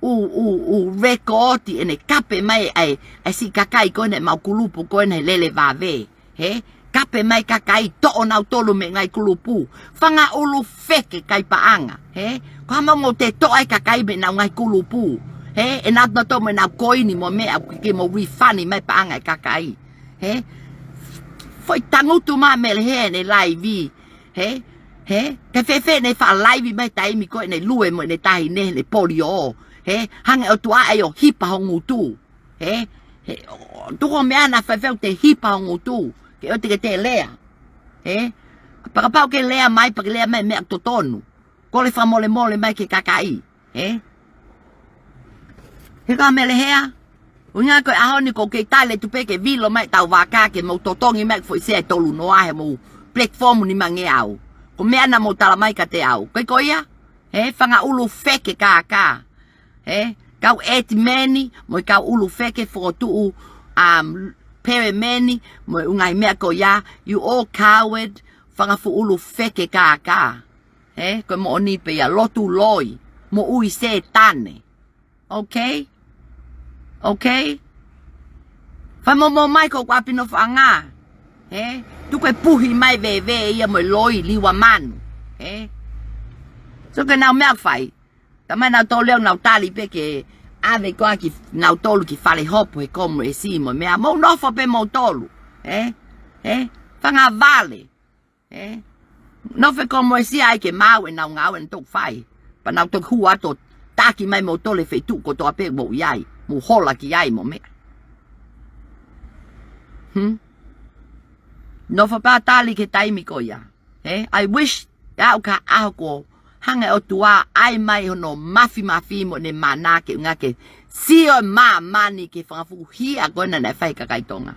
ʻū, ʻū, ʻū rekooti ʻene kape mai ʻa e, ʻa e siʻi kakai ko ena ʻemau kulupu ko ena he lele vave. He? Kape mai kakai, toʻo nautolu mei he ngaahi kulupu. Fanga ʻulu feke kai paʻanga. He? Ko e hā mou toe toʻo ai kakai mei heʻenau ngaahi kulupu. He? ʻEnau, nautolu mo ʻenau koini mo meʻa ʻoku ʻikai ke mou refund mai paʻanga e kakai. He? Foʻi tangutu mai ʻa Melehea ʻene laivi. He? He? Kae fēfē ʻene faʻa laivi mai taimi ko ē ʻene lue mo ʻene taʻahine he ʻene polio. He? Hanga ʻe he ʻOtua ʻo hipa ho ngutu. He, he, ʻo, tuku hoʻo meʻa naʻa faifai ʻo te hipa ho ngutu, ke ʻoua te ke toe lea. He, pea kapau ʻoku ke lea mai, pea ke lea mai meʻa totonu. Kole fakamolemole mai ki he kakai. He, he ko Melehea, ʻuhinga ko e ʻaho ni ʻoku ou kei tali atu pē ke vilo mai ʻetau vaka ke mou totongi mai foʻi sea ʻe tolu noa he mou platform nimangeau. Ko e meʻa naʻa mou tala mai kiate au. Ko e ko ia, he, fanga ʻulu feke kākā. He, kau ʻetimeni, mo e kau ʻulu feke fokotuʻu, um, pelemeni, mo e ʻū ngaahi meʻa ko ia, you all coward, fanga fuʻu ʻulu feke kākā. He, ko e moʻoni pē ia lotu loi, moʻui Sētane. Okay? Okay? Fai momou mai ko ʻeku ʻapi nofoʻanga. He, tuku e puhi mai veve ia mo e loi Liua Manu. He? So ko ʻenau meʻa fai. Talamai nautolu ʻoku nau tali pē ke ʻave koā kinautolu ki fale hopo he Kōmulesi mo e meʻa, mou nofo pē moutolu. Ē? Ē? Fanga vale. Ē? Nofo he Kōmulesi ai ke maʻu ʻenau ngāue naʻa nau toki fai. Pea nau toki hū atu ʻo taki mai moutolu he feituʻu kotoa pē mou ʻi ai. Mou hola ki ai mo e meʻa. Hmm? Nofo pē ʻo tali ki he taimi ko ia. Ē, I wish ʻe aʻu ki ha ʻaho kuo hanga ʻe he ʻOtua ʻai mai hono mafimafi mo ʻene mana ke ʻuhinga ke sio e māmani ki he fanga fuʻu hia ko ena naʻe fai ʻe he kakai Tonga.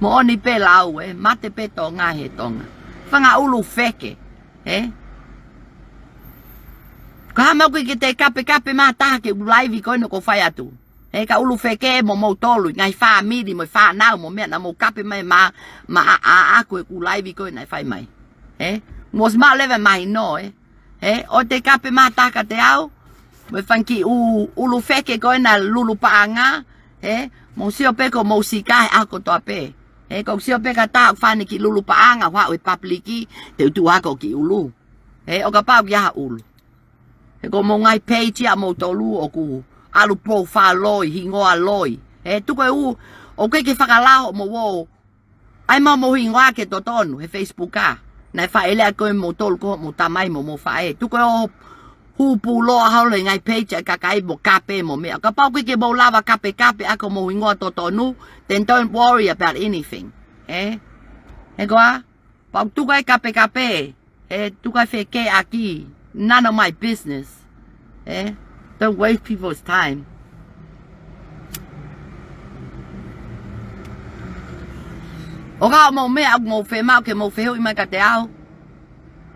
Moʻoni pē lau ē, mate pē Tonga he Tonga. Fanga ʻulu feke, ē? Ko e hā ʻoku ʻikai ke te kapekape mai ha taha ki he ʻū laivi ko ena ʻoku ou fai atu? Ē, kau ʻulu feke mo moutolu, ngaahi fāmili mo e fānau mo e meʻa naʻa mou kape mai ma, ma a, a, a, ko e ʻū laivi ko ena naʻe fai mai. Ē, mou ʻosi maʻu leva e mahino, ē. Ē, ʻoua te kape mai ha taha kiate au, mo e fanga kiʻi ʻū, ʻulu feke ko ena lulu paʻanga, ē, mou sio pē ko mou sika he ʻaho kotoa pē. Ē, ko e sio pē ka taha ʻoku fai ʻene kiʻi lulu paʻanga, ʻo haʻu he papiliki, te u tuʻu hake ʻo kiʻi ʻulu. Ē, ʻo kapau ʻoku ʻi ai ha ʻulu. He ko hoʻomou ngaahi page ia ʻamoutolu ʻoku ʻalu profile loi, hingoa loi. Ē, tuku e ʻū, ʻoku ʻikai ke fakalao hoʻomou ō. ʻAi mai hoʻomou hingoa ke totonu he Facebook ā. Naʻe faʻa lea ko ē moutolu ko hoʻomou tamai mo hoʻomou faʻē. Tuku e ō hū pūloa holo he ngaahi page ʻa e kakai mo kape mo e meʻa. Kapau ʻoku ʻikai ke mou lava kapekape ʻaki hoʻomou hingoa totonu, then don't worry about anything. Ē? He ko ā? Pau tuku e kapekape, ē, tuku e feke ʻaki, none of my business. Ē, don't waste people's time. ʻO ka ʻoku mou meʻa, ʻoku mou fiemaʻu ke mou fehuʻi mai kiate au.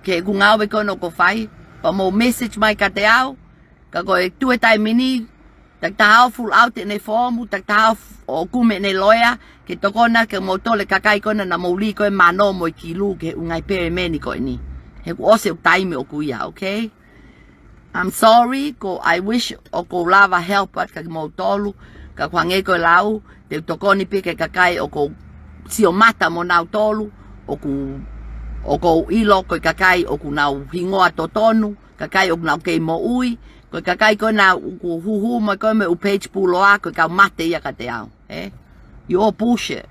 Ki he ʻū ngāue ko ena ʻoku ou fai, pea mou message mai kiate au. Ka ko e tuʻu he taimi ni, takitaha ʻo fill out ʻene foomu, takitaha ʻo f-, ʻo kumi ʻene loea, ke tokoni atu kiate kimoutolu e kakai ko ena naʻa mou lī ko ē mano mo e kilu ki he ʻū ngaahi pelemeni ko eni. He kuo ʻosi e taimi ʻoʻoku ia, okay? I'm sorry, ko I wish ʻoku ou lava help atu kiate kimoutolu, ka ʻoku hangē ko e lau, te u tokoni pē ki he kakai ʻoku ou sio mata mo nautolu, ʻoku, ʻoku ou ʻilo ko e kakai ʻoku nau hingoa totonu, kakai ʻoku nau kei moʻui, ko e kakai ko ena ʻoku huhu mai ko ē mei he ʻū page pūloa, ko e kau mate ia kiate au, ē? You all bullshit,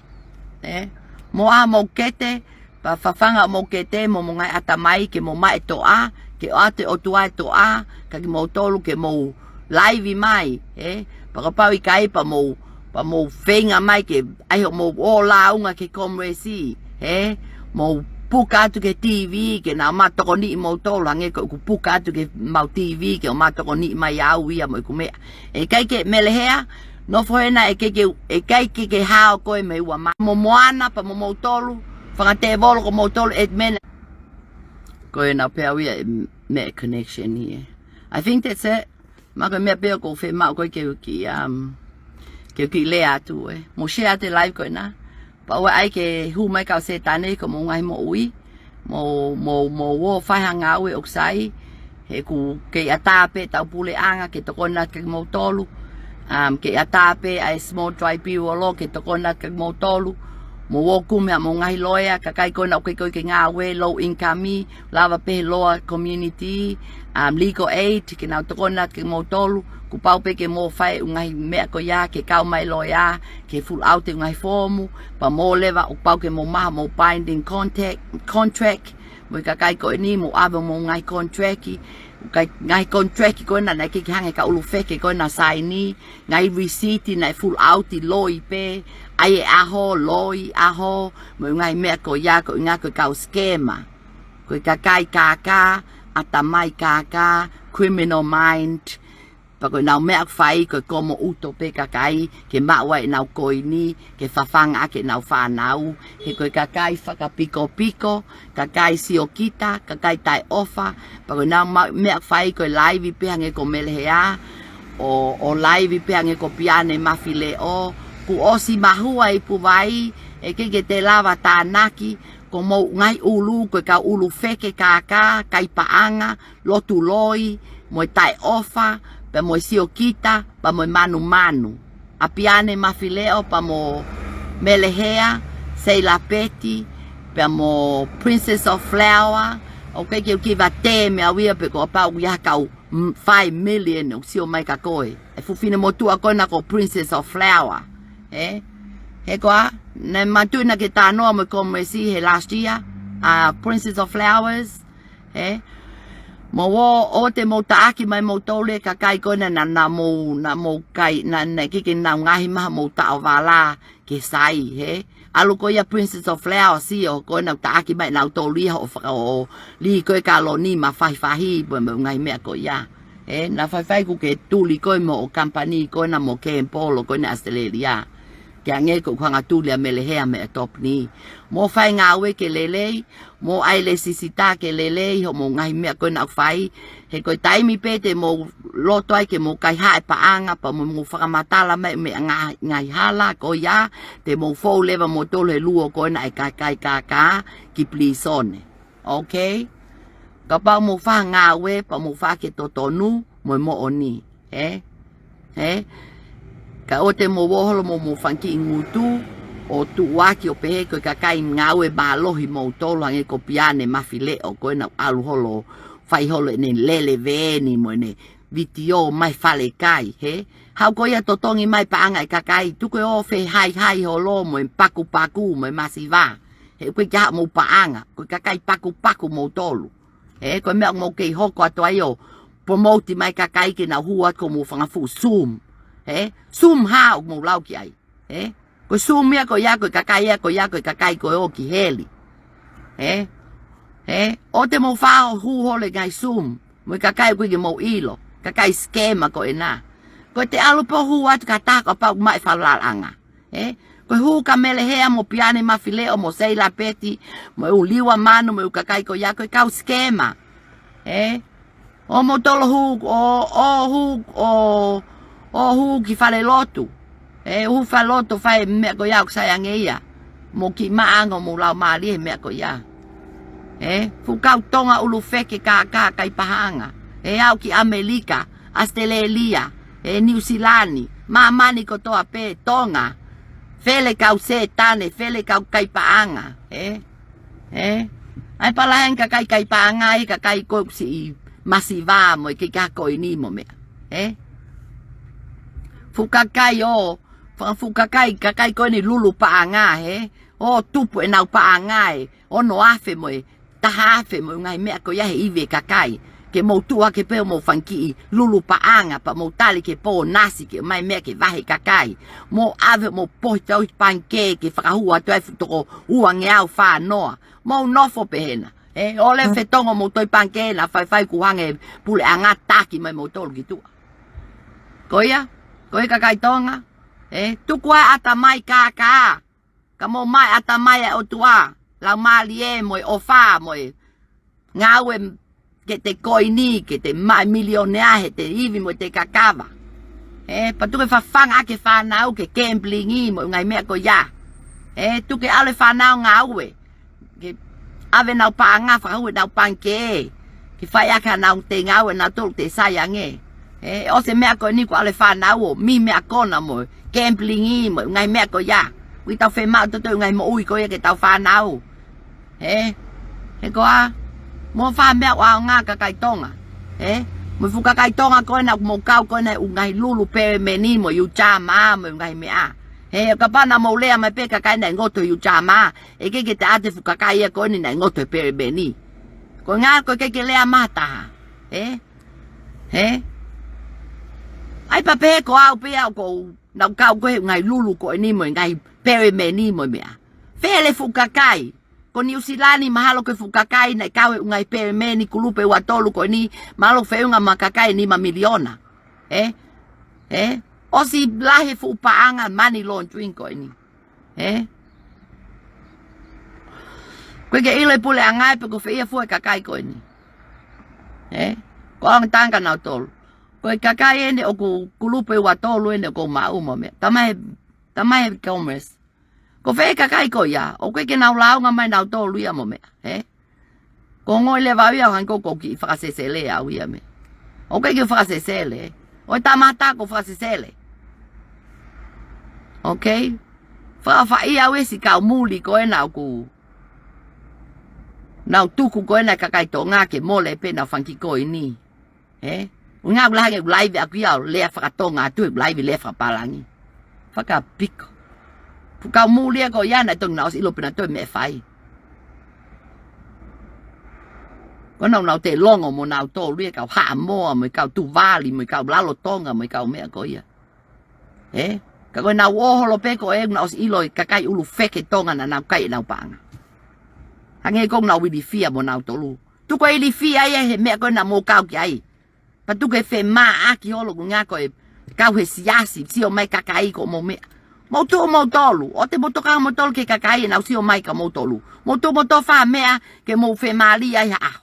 ē? Mou ʻā mou kete, pea fafanga hoʻomou kete mo hoʻomou ngaahi ʻatamai ke mou maʻu e toʻa, ke ʻoatu ʻe he ʻOtua e toʻa, kiate kimoutolu ke mou laivi mai, ē? Pea kapau ʻikai pea mou, pea mou feinga mai ke ʻai hoʻomou ō lāunga ki he Kōmulesi, ē? Mou puka atu ki he TV, ke nau ō mai ʻo tokoniʻi moutolu, hangē ko ʻeku puka atu ki heʻemau TV, ke ō mai ʻo tokoniʻi mai au ia mo ʻeku meʻa. ʻE ʻikai ke Melehea, nofo hena ʻe ʻikai ke, ʻe ʻikai ke ke hao koe mei he ua ma. Mo Moana, pea mo moutolu, fanga tēvolo ko moutolu, ʻe mena. Ko ena pē au ia ʻe meʻa connection ia. I think that's it. Ma ko e meʻa pē ʻoku ou fiemaʻu ko ē ke u kiʻi, um, ke u kiʻi lea atu ē. Mou share atu e live ko ena. Pea ʻoua ʻe ʻai ke hū mai e kau Sētane ki hoʻomou ngaahi moʻui. Mou, mou, mou ō ʻo fai ha ngāue ʻoku sai. He ʻoku kei ʻatā pē ʻetau puleʻanga ke tokoni atu kiate kimoutolu. Um, kei ʻatā pē ʻa e small tribal law ke tokoni atu kiate kimoutolu. Mou ō ʻo kumi haʻamou ngaahi loea, kakai ko ena ʻoku ʻikai ke ngāue, low income, lava pē he lower community, um, legal aid, ke nau tokoni atu kiate kimoutolu, kuo pau pē ke mou fai e ʻū ngaahi meʻa ko ia, ke kau mai e loea, ke fill out e ʻū ngaahi foomu, pea mou leva, kuo pau ke mou maʻu haʻamou binding contact, contract, mo e kakai ko eni, mou ʻave hoʻomou ngaahi contract, kai, ngaahi contract ko ena naʻe ʻikai ke hanga ʻe he kau ʻulu feke ko ena ʻo saini, ngaahi receipt naʻe fill out ʻi loi pē, ʻai e ʻaho, loi ʻaho, mo e ngaahi meʻa ko ia, ko e ʻuhinga ko e kau scammer. Ko e kakai kākā, ʻatamai kākā, criminal mind, pea ko ʻenau meʻa ʻoku fai, ko e komo ʻuto pē e kakai, ke maʻu ai ʻenau koini, ke fafanga ʻaki ʻenau fānau, he ko e kakai fakapikopiko, kakai siokita, kakai taʻeʻofa, pea ko ʻenau ma-, meʻa ʻoku fai ko e laivi pē hangē ko Melehea, ʻo, ʻo laivi pē hangē ko Piane Mafileʻo, kuo ʻosi mahua e ipu vai, ʻe ʻikai ke te lava tānaki, ko hoʻomou ngaahi ʻulu, ko e kau ʻulu feke kākā, kai paʻanga, lotu loi, mo e taʻeʻofa, pea mo e siokita, pea mo e manumanu. ʻA Piane Mafileʻo, pea mo Melehea, Seila Peti, pea mo Princess of Flower, ʻoku ʻikai ke u kiva tē meʻa au ia pe ko e pau ia kau, mm, five million ʻoku sio mai kia koe. Fefine motuʻa ko ena ko Princess of Flower. Ē? He ko ia, naʻe manatuʻi naʻa ke talanoa mo e Commerce he last year, ʻa Princess of Flowers. Ē? Mou ō, ʻoua te mou taʻaki mai moutolu e kakai ko ena naʻa, naʻa mou, naʻa mou kai, naʻa, naʻe ʻikai ke nau ngaohi mai haʻamou taʻovala ke sai, hē? ʻAlu ko ia Princess of Flower, sio, ko ena ʻoku taʻaki mai nautolu ia hoʻo faka-, ʻo lī ko e kaloni mo e fahifahi, mo e, mo e ngaahi meʻa ko ia. Ē, naʻa faifai kuo ke tuli koe mo hoʻo company ko ena mo Campbell ko ena ʻAositelēlia. Ke hangē ko ʻeku hanga tuli ʻa Melehea mei he top ni. Mou fai ngāue ke lelei, mou ʻai lēsisita ke lelei, hoʻomou ngaahi meʻa ko ena ʻoku fai. He ko e taimi pē te mou loto ai ke mou kaihaʻa e paʻanga, pea mou, mou fakamatala mai meʻa ngaahi, ngaahi hala ko ia, te mou fou leva moutolu he luo ko ena ʻa e kakai kākā ki pilīsone. Okay? Kapau mou fai ha ngāue, pea mou fai ke totonu, mo e moʻoni. Ē? Ē? Ka ʻoua te mou ō holo mo homou fanga kiʻi ngutu, ʻo tuʻuaki ʻo pehē ko e kakai ngāue mālohi moutolu hangē ko Piane Mafileʻo ko ena ʻalu holo, fai holo ʻene lele veeni mo ʻene vitiō mai fale kai, hē? Haʻu ko ia totongi mai paʻanga e kakai, tuku e ō fehaihai holo mo e pakupaku mo e masiva. He ʻoku ʻikai ke ʻi ai haʻamou paʻanga, ko e kakai pakupaku moutolu. Ē, ko e meʻa ʻoku mou kei hoko atu ai ʻo promote mai kakai ke nau hū atu ko homou fanga fuʻu Zoom. Ē, Zoom hā ʻoku mou lau ki ai. Ē, ko e Zoom ia ko ia, ko e kakai ia ko ia, ko e kakai ko ē ʻoku ʻi heli. Ē, ē, ʻoua te mou fai ʻo hū holo he ngaahi Zoom mo e kakai ʻoku ʻikai ke mou ʻilo, kakai scammer ko ena. Ko ʻete ʻalu pē ʻo hū atu ki ha taha kapau ʻoku maʻu e falalaʻanga. Ē? Ko e hū kia Melehea mo Piane Mafileʻo mo Seila Peti, mo e ʻū Liua Manu, mo e ʻū kakai ko ia ko e kau scammer. Ē? ʻO moutolu hū, ʻo, ʻo hū, ʻo, ʻo hū ki falelotu. Ē, hū falelotu fai e meʻa ko ia ʻoku sai ange ia. Mou kiʻi maʻanga ʻo mou laumālie he meʻa ko ia. Ē? Fuʻu kau Tonga ʻulu feke kākā kai paʻanga. Ē, aʻu ki ʻAmelika, ʻAositelēlia, ē, Niu Silani, māmani kotoa pē, Tonga. Fele kau Sētane, fele kau kai paʻanga, ē? Ē? ʻAi pē lahi ange kakai kai paʻanga, ʻai kakai ko ē ʻoku siʻi masiva mo e kikā ko eni mo e meʻa, ē? Fuʻu kakai ʻo, fa-, fuʻu kakai, kakai ko eni lulu paʻanga, ē? ʻO tupu ʻenau paʻanga ē, ono afe mo e taha afe mo e ngaahi meʻa ko ia he ivi e kakai. Ke mou tuʻu hake pē ʻo mou fanga kiʻi lulu paʻanga pea mou tali ke pōnasi ke ʻomai meʻa ke vahe kakai. Mou ʻave mou pohi tau i pangikē ke fakahū atu ai fuʻu toko uangeau fā noa. Mou nofo pē hena. Ē, ʻoua ʻe fetongo mou toe i pangikē naʻa faifai kuo hanga e puleʻanga taki mai moutolu ki tuʻa. Ko ia, ko e kakai Tonga. Ē, tuku ʻa e ʻatamai kākā. Ka mou maʻu e ʻatamai ʻa e ʻOtua, laumālie mo e ʻofa mo e ngāue ke te ko eni, ke te maʻu e milionea he te ivi mo te kakava. Ē, pea tuku e fafanga ʻaki e fānau ke gambling mo e ngaahi meʻa ko ia. Ē, tuku ke ʻalu e fānau ngāue. Ke ʻave ʻenau paʻanga fakahū ʻenau pangikē. Ke fai ʻaki haʻanau te ngāue ʻanautolu te sai ange. Ē, ʻosi e meʻa ko eni kuo ʻalu e fānau ʻo mi meʻa kona mo e gambling mo e ngaahi meʻa ko ia. ʻOku ʻikai tau fiemaʻu ʻe tautolu e ngaahi moʻui ko ia ki heʻetau fānau. Ē, he ko ia, mou fai ha meʻa ʻaonga kakai Tonga. Ē, mo e fuʻu kakai Tonga ko ena ʻoku mou kau ko ena he ʻū ngaahi lulu pelemeni mo e ʻū jama mo e ngaahi meʻa. Ē, kapau naʻa mou lea mai pē kakai naʻe ngoto he ʻū jama. ʻE ʻikai ke te ʻai atu e fuʻu kakai ia ko eni naʻe ngoto he pelemeni. Ko e ʻuhinga ko e ʻikai ke lea mai ha taha. Ē? Ē? ʻAi pē pehē ko au pē au ʻoku ou, naʻa ku kau ko ē he ʻū ngaahi lulu ko eni mo e ngaahi pelemeni mo e meʻa. Fele fuʻu kakai. Ko Niu Silani mahalo ko e fuʻu kakai naʻe kau he ʻū ngaahi pelemeni kulupu ʻe ua tolu ko eni, mahalo feʻunga mo e kakai nima miliona. Ē? Ē? ʻOsi lahi e fuʻu paʻanga money laundering ko eni. Ē? Ko e ʻikai ke ʻilo e puleʻanga ia pe ko fē ia fua e kakai ko eni. Ē? Ko e ʻaonga tanga nautolu. Ko e kakai eni ʻoku kulupu ʻe ua tolu eni ʻoku ou maʻu mo e meʻa. Tamai he, tamai he Commerce. Ko fē e kakai ko ia, ʻoku ʻikai ke nau lāunga mai nautolu ia mo e meʻa. Ē? Ko e ongoʻi leva au ia ʻo hangē ko ʻeku kiʻi fakasesele au ia mei. ʻOku ʻikai ke fakasesele. ʻOi tamata ko e fakasesele. Okay? Fakafaʻi au e siʻi kau muli ko ena ʻoku nau tuku ko ena e kakai Tonga ke mole pē ʻenau fanga kiʻi koini. Ē? ʻOku ngāue lahi ange ʻeku laivi ʻaku ia ʻo lea fakatonga atu ʻeku laivi lea fakapālangi. Fakapiko. Fuʻu kau muli ia ko ia naʻe tongi naʻa ʻosi ʻilo pē naʻe toe meʻa fai. Ko ʻenau nau te longo mo nautolu ia kau Haʻamoa, mo e kau Tuvali, mo e kau Lalotonga, mo e kau meʻa ko ia. Ē? Ka ko ʻenau ō holo pē ko ē naʻa ʻosi ʻilo ʻe kakai ʻulu feke Tonga naʻa nau kai ʻenau paʻanga. Hangē ko ʻenau ilifia mo nautolu. Tuku e ilifia ia he meʻa ko ē naʻa mou kau ki ai. Pea tuku e femāʻaki holo ko e ngaahi ko e kau he siasi, sio mai kakai ko mo meʻa. Mou tuʻu moutolu, ʻoua te mou tokanga moutolu ki he kakai ʻenau sio mai kia moutolu. Mou tuʻu moutolu fai ha meʻa ke mou femālie ai ha ʻaho.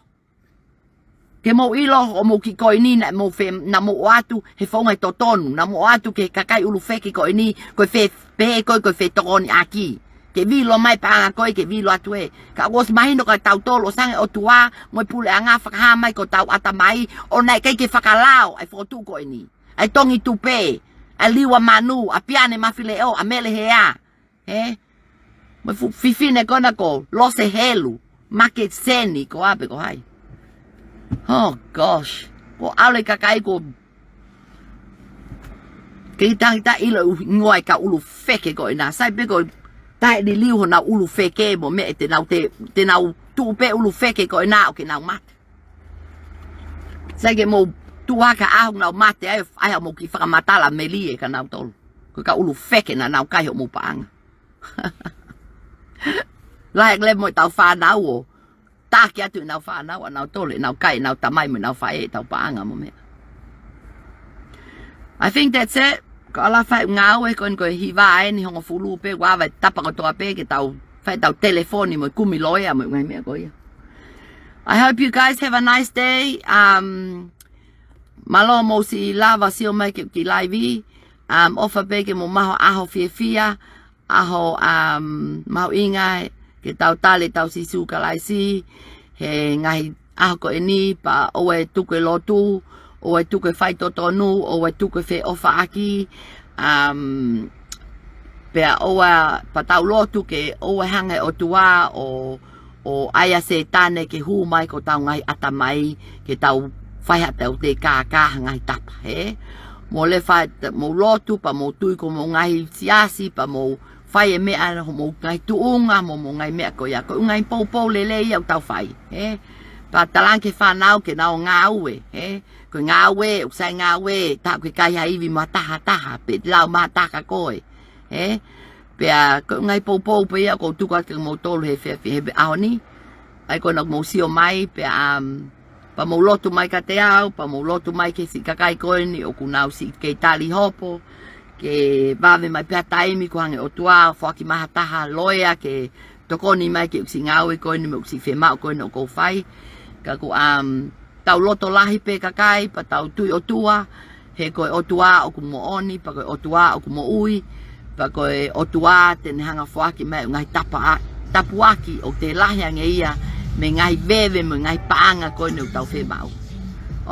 Ke mou ʻilo ʻo mou ki ko eni naʻa mou fe-, naʻa mou ʻoatu he founga ʻe totonu, naʻa mou ʻoatu ki he kakai ʻulu feke ko eni, ko e fe-, pehē ko e, ko e fetokoniʻaki. Ke vilo mai paʻanga ko ē, ke vilo atu ē. Ka ʻoku ʻosi mahino kia tautolu ʻoku ʻoange ʻe he ʻOtua mo e puleʻanga fakahā mai ko hotau ʻatamai, ʻo naʻe ʻikai ke fakalao ʻa e fokotuʻu ko eni. ʻA e Tongi Tupe, ʻa e Liua Manu, ʻa Piane Mafileʻo, ʻa Mele Hea. Ē? Mo e fuʻu fefine ko ena ko Lose Helu, Makeseni, ko ā pē ko hai. Oh gosh. Ko ʻalu e kakai ko Ke tangita ʻilo ʻe he hingoa ʻo e kau ʻulu feke ko ena. Sai pē ko e taʻeliliu honau ʻulu feke mo meʻa te nau te, te nau tuʻu pē ʻulu feke ko ena ʻo ke nau mate. Sai ke mou tuʻu hake ʻaho nau mate ai, ʻai haʻamou kiʻi fakamatala melie kia nautolu. Ko e kau ʻulu feke naʻa nau kai hoʻomou paʻanga. Lahi ange leva mo ʻetau fānau ʻo taki atu ʻenau fānau ʻanautolu, ʻenau kai, ʻenau tamai mo ʻenau faʻē, ʻetau paʻanga mo meʻa. I think that's it. Ko ʻeku lava fai ʻeku ngāue ko eni ko e hiva eni hongofulu pē, ʻoku ava e tapa kotoa pē ke tau fai ʻetau telefoni mo e kumi loea mo e ngaahi meʻa ko ia. I hope you guys have a nice day. Um, mālō mou siʻi lava sio mai ki he kiʻi laivi. Um, ʻofa pē ke mou maʻu ha ʻaho fiefia. ʻAho, um, mahuʻinga ke tau tali ʻetau Sīsū Kalaisi he ngaahi ʻaho ko eni, pea ʻoua ʻe tuku e lotu, ʻoua ʻe tuku e faitotonu, ʻoua ʻe tuku e feʻofaʻaki, um, pea ʻoua, pea tau lotu ke ʻoua ʻe hanga ʻe he ʻOtua ʻo ʻo ʻai ʻa Sētane ke hū mai ki hotau ngaahi ʻatamai, ke tau fai haʻatau tēkākā ha ngaahi tapa, ē? Mou lea fai, mou lotu, pea mou tui ki homou ngaahi siasi, pea mou fai e meʻa, homou ngaahi tuʻunga, mo homou ngaahi meʻa ko ia. Ko e ngaahi poupou lelei ia ʻoku tau fai, ē? Pea talaange ki he fānau ke nau ngāue, ē? Ko e ngāue, ʻoku sai ngāue, taha ʻoku ʻikai ha ivi maʻa taha taha, pe lau maʻa taha kia koe, ē? Pea ko e ngaahi poupou pē ia ʻoku ou tuku atu kia moutolu he efiafi, he ʻaho ni. ʻAi ko ena ʻoku mou sio mai, pea, um, pea mou lotu mai kiate au, pea mou lotu mai ki he siʻi kakai ko eni ʻoku nau siʻi kei tali hopo, ke vave mai pē ha taimi ʻoku hanga ʻe he ʻOtua ʻo foaki mai ha taha loea ke tokoni mai ki he siʻi ngāue ko eni mo e siʻi fiemaʻu ko eni ʻoku ou fai. Ka ʻoku, um, tau loto lahi pē kakai, pea tau tui ʻOtua, he ko e ʻOtua ʻoku moʻoni, pea ko e ʻOtua ʻoku moʻui, pea ko e ʻOtua te ne hanga ʻo foaki mai e ngaahi tapa-, tapuaki ʻoku lahi ange ia mei he ngaahi veve mo e ngaahi paʻanga ko eni ʻoku tau fiemaʻu.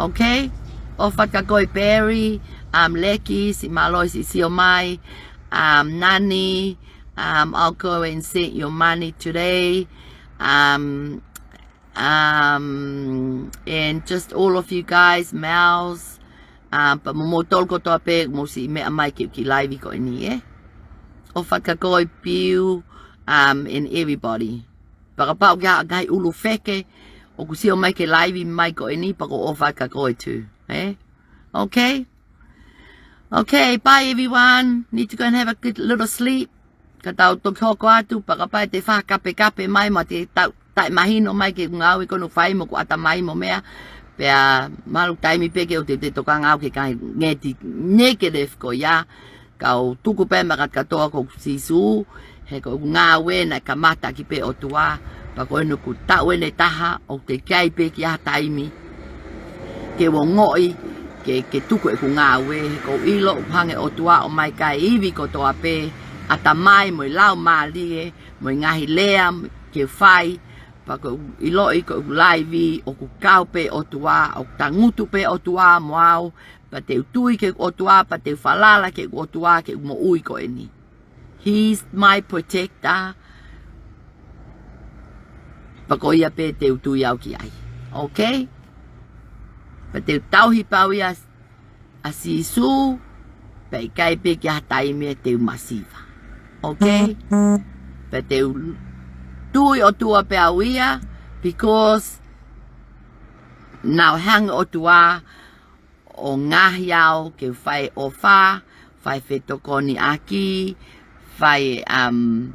Okay? ʻOfa atu kia koe Perry, um, Leki, siʻi mālō e siʻi sio mai, um, Nani, um, I'll go and send your money today. Um, Um, and just all of you guys, Mels, um, pea mo moutolu kotoa pē, mou siʻi meʻa mai ki he kiʻi laivi ko eni, ē? ʻOfa atu kia koe Piu, um, and everybody. Pea kapau ʻoku ʻi ai ha ngaahi ʻulu feke ʻoku sio mai ki he laivi mai ko eni, pea ʻoku ou ʻofa atu kia koe too, ē? Okay? Okay, bye everyone. Need to go and have a good little sleep. Ka tau toki hoko atu, pea kapau te fakapekape mai mo e tau taʻemahino mai ki he ngāue ko eni ʻoku fai mo hoku ʻatamai mo meʻa. Pea mahalo taimi pē ke u te, te tokanga au ki he ngaahi ngeti negative ko ia. Ka u tuku pē maʻa kitautolu ko Sīsū, he ko ʻeku ngāue naʻe kamata ʻaki pē ʻe he ʻOtua, pea ko eni ʻoku taʻu eni ʻe taha, ʻoku teʻeki ai pē ke ʻi ai ha taimi ke u ongoʻi ke, ke tuku ʻeku ngāue, he ʻoku ou ʻilo ʻoku hanga ʻe he ʻOtua ʻo ʻomai kia au e ivi kotoa pē, ʻatamai mo e laumālie, mo e ngaahi lea ke fai, pea ʻoku ou ʻiloʻi ko ʻeku laivi, ʻoku kau pē ʻOtua, ʻoku tangutu pē ʻOtua mo au, pea te u tui ki he ʻOtua, pea te u falala ki he ʻOtua, ki he moʻui ko eni. He's my protector. Pea ko ia pē te u tui au ki ai. Okay? Pea te u tauhi pau ia ʻa Sīsū, pea ʻikai pē ke ʻi ai ha taimi ia te u masiva. Okay? Pea te u tui ʻOtua pē au ia, because naʻe hanga ʻOtua ʻo ngaohi au ke fai ʻofa, fai fetokoniʻaki, fai, um,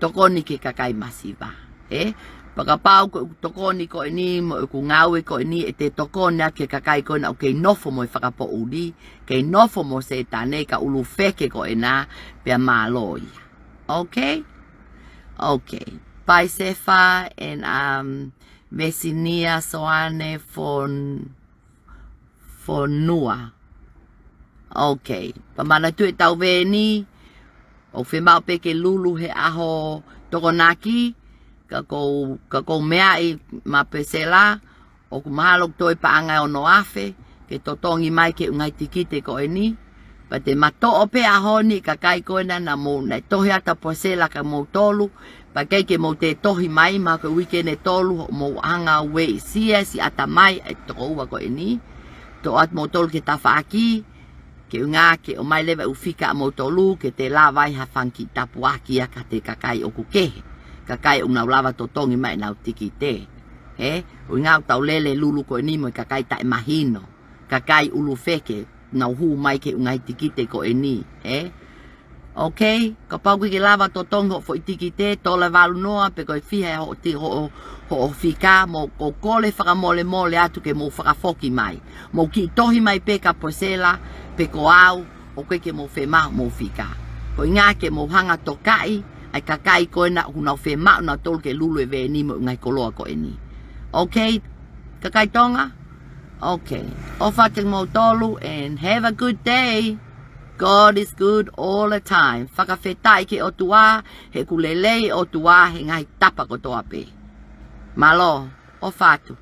tokoni ki he kakai masiva. Ē? Pea kapau ko ʻeku tokoni ko eni, mo ʻeku ngāue ko eni, ʻe te tokoni atu ki he kakai ko ena ʻoku kei nofo mo e fakapoʻuli, kei nofo mo Sētane, ka ʻulu feke ko ena, pea mālō ia. Okay? Okay. Bye, Sefa, and, um, Mesinia Soane Fon-, Fonua. Okay. Pea manatuʻi ʻetau veeni, ʻoku fiemaʻu pē ke lulu he ʻaho Tokonaki, ka ʻoku ou, ka ʻoku ou meaʻi maʻa Pesela, ʻoku mahalo ʻoku toe paʻanga ʻe ono afe, ke totongi mai ki he ngaahi tikite ko eni. Pea te ma toʻo pē ʻaho ni kakai ko ena naʻa mou, naʻe tohi atu ʻa Pesela kia moutolu, pea ʻikai ke mou toe tohi mai, mahalo ko e uike ʻe tolu, hoʻo mou hanga ʻo ueʻi siasi ʻatamai, ʻa e tokoua ko eni. Toʻo atu moutolu ki he tafaʻaki, ke ʻuhinga ke ʻomai leva ʻū fika ʻamoutolu, ke te lava ai ha fanga kiʻi tāpuaki ia kiate kakai ʻoku kehe. Kakai ʻoku nau lava totongi mai ʻenau tikite. Ē? ʻUhinga ʻoku tau lele lulu ko eni mo e kakai taʻemahino. Kakai ʻulu feke, nau hū mai ki he ʻū ngaahi tikite ko eni. Ē? Okay, kapau ʻoku ke lava totongi hoʻo foʻi tikite, tola valu noa, pe ko e fiha hoʻo ti-, hoʻo, hoʻo fika, mou kole fakamolemole atu ke mou fakafoki mai. Mou kiʻi tohi mai pē kia Pesela, pe ko au, ʻoku ʻikai ke mou fiemaʻu hoʻomou fika. Ko e ʻuhinga ke mou hanga ʻo tokaʻi ʻa e kakai ko ena ʻoku nau fiemaʻu nautolu ke lulu e veeni mo e ngaahi koloa ko eni. Okay, kakai Tonga? Okay. ʻOfa atu kia moutolu and have a good day. God is good all the time. Fakafetaʻi ki he ʻOtua, he ʻoku lelei e ʻOtua he ngaahi tapa kotoa pē. Mālō, ʻofa atu.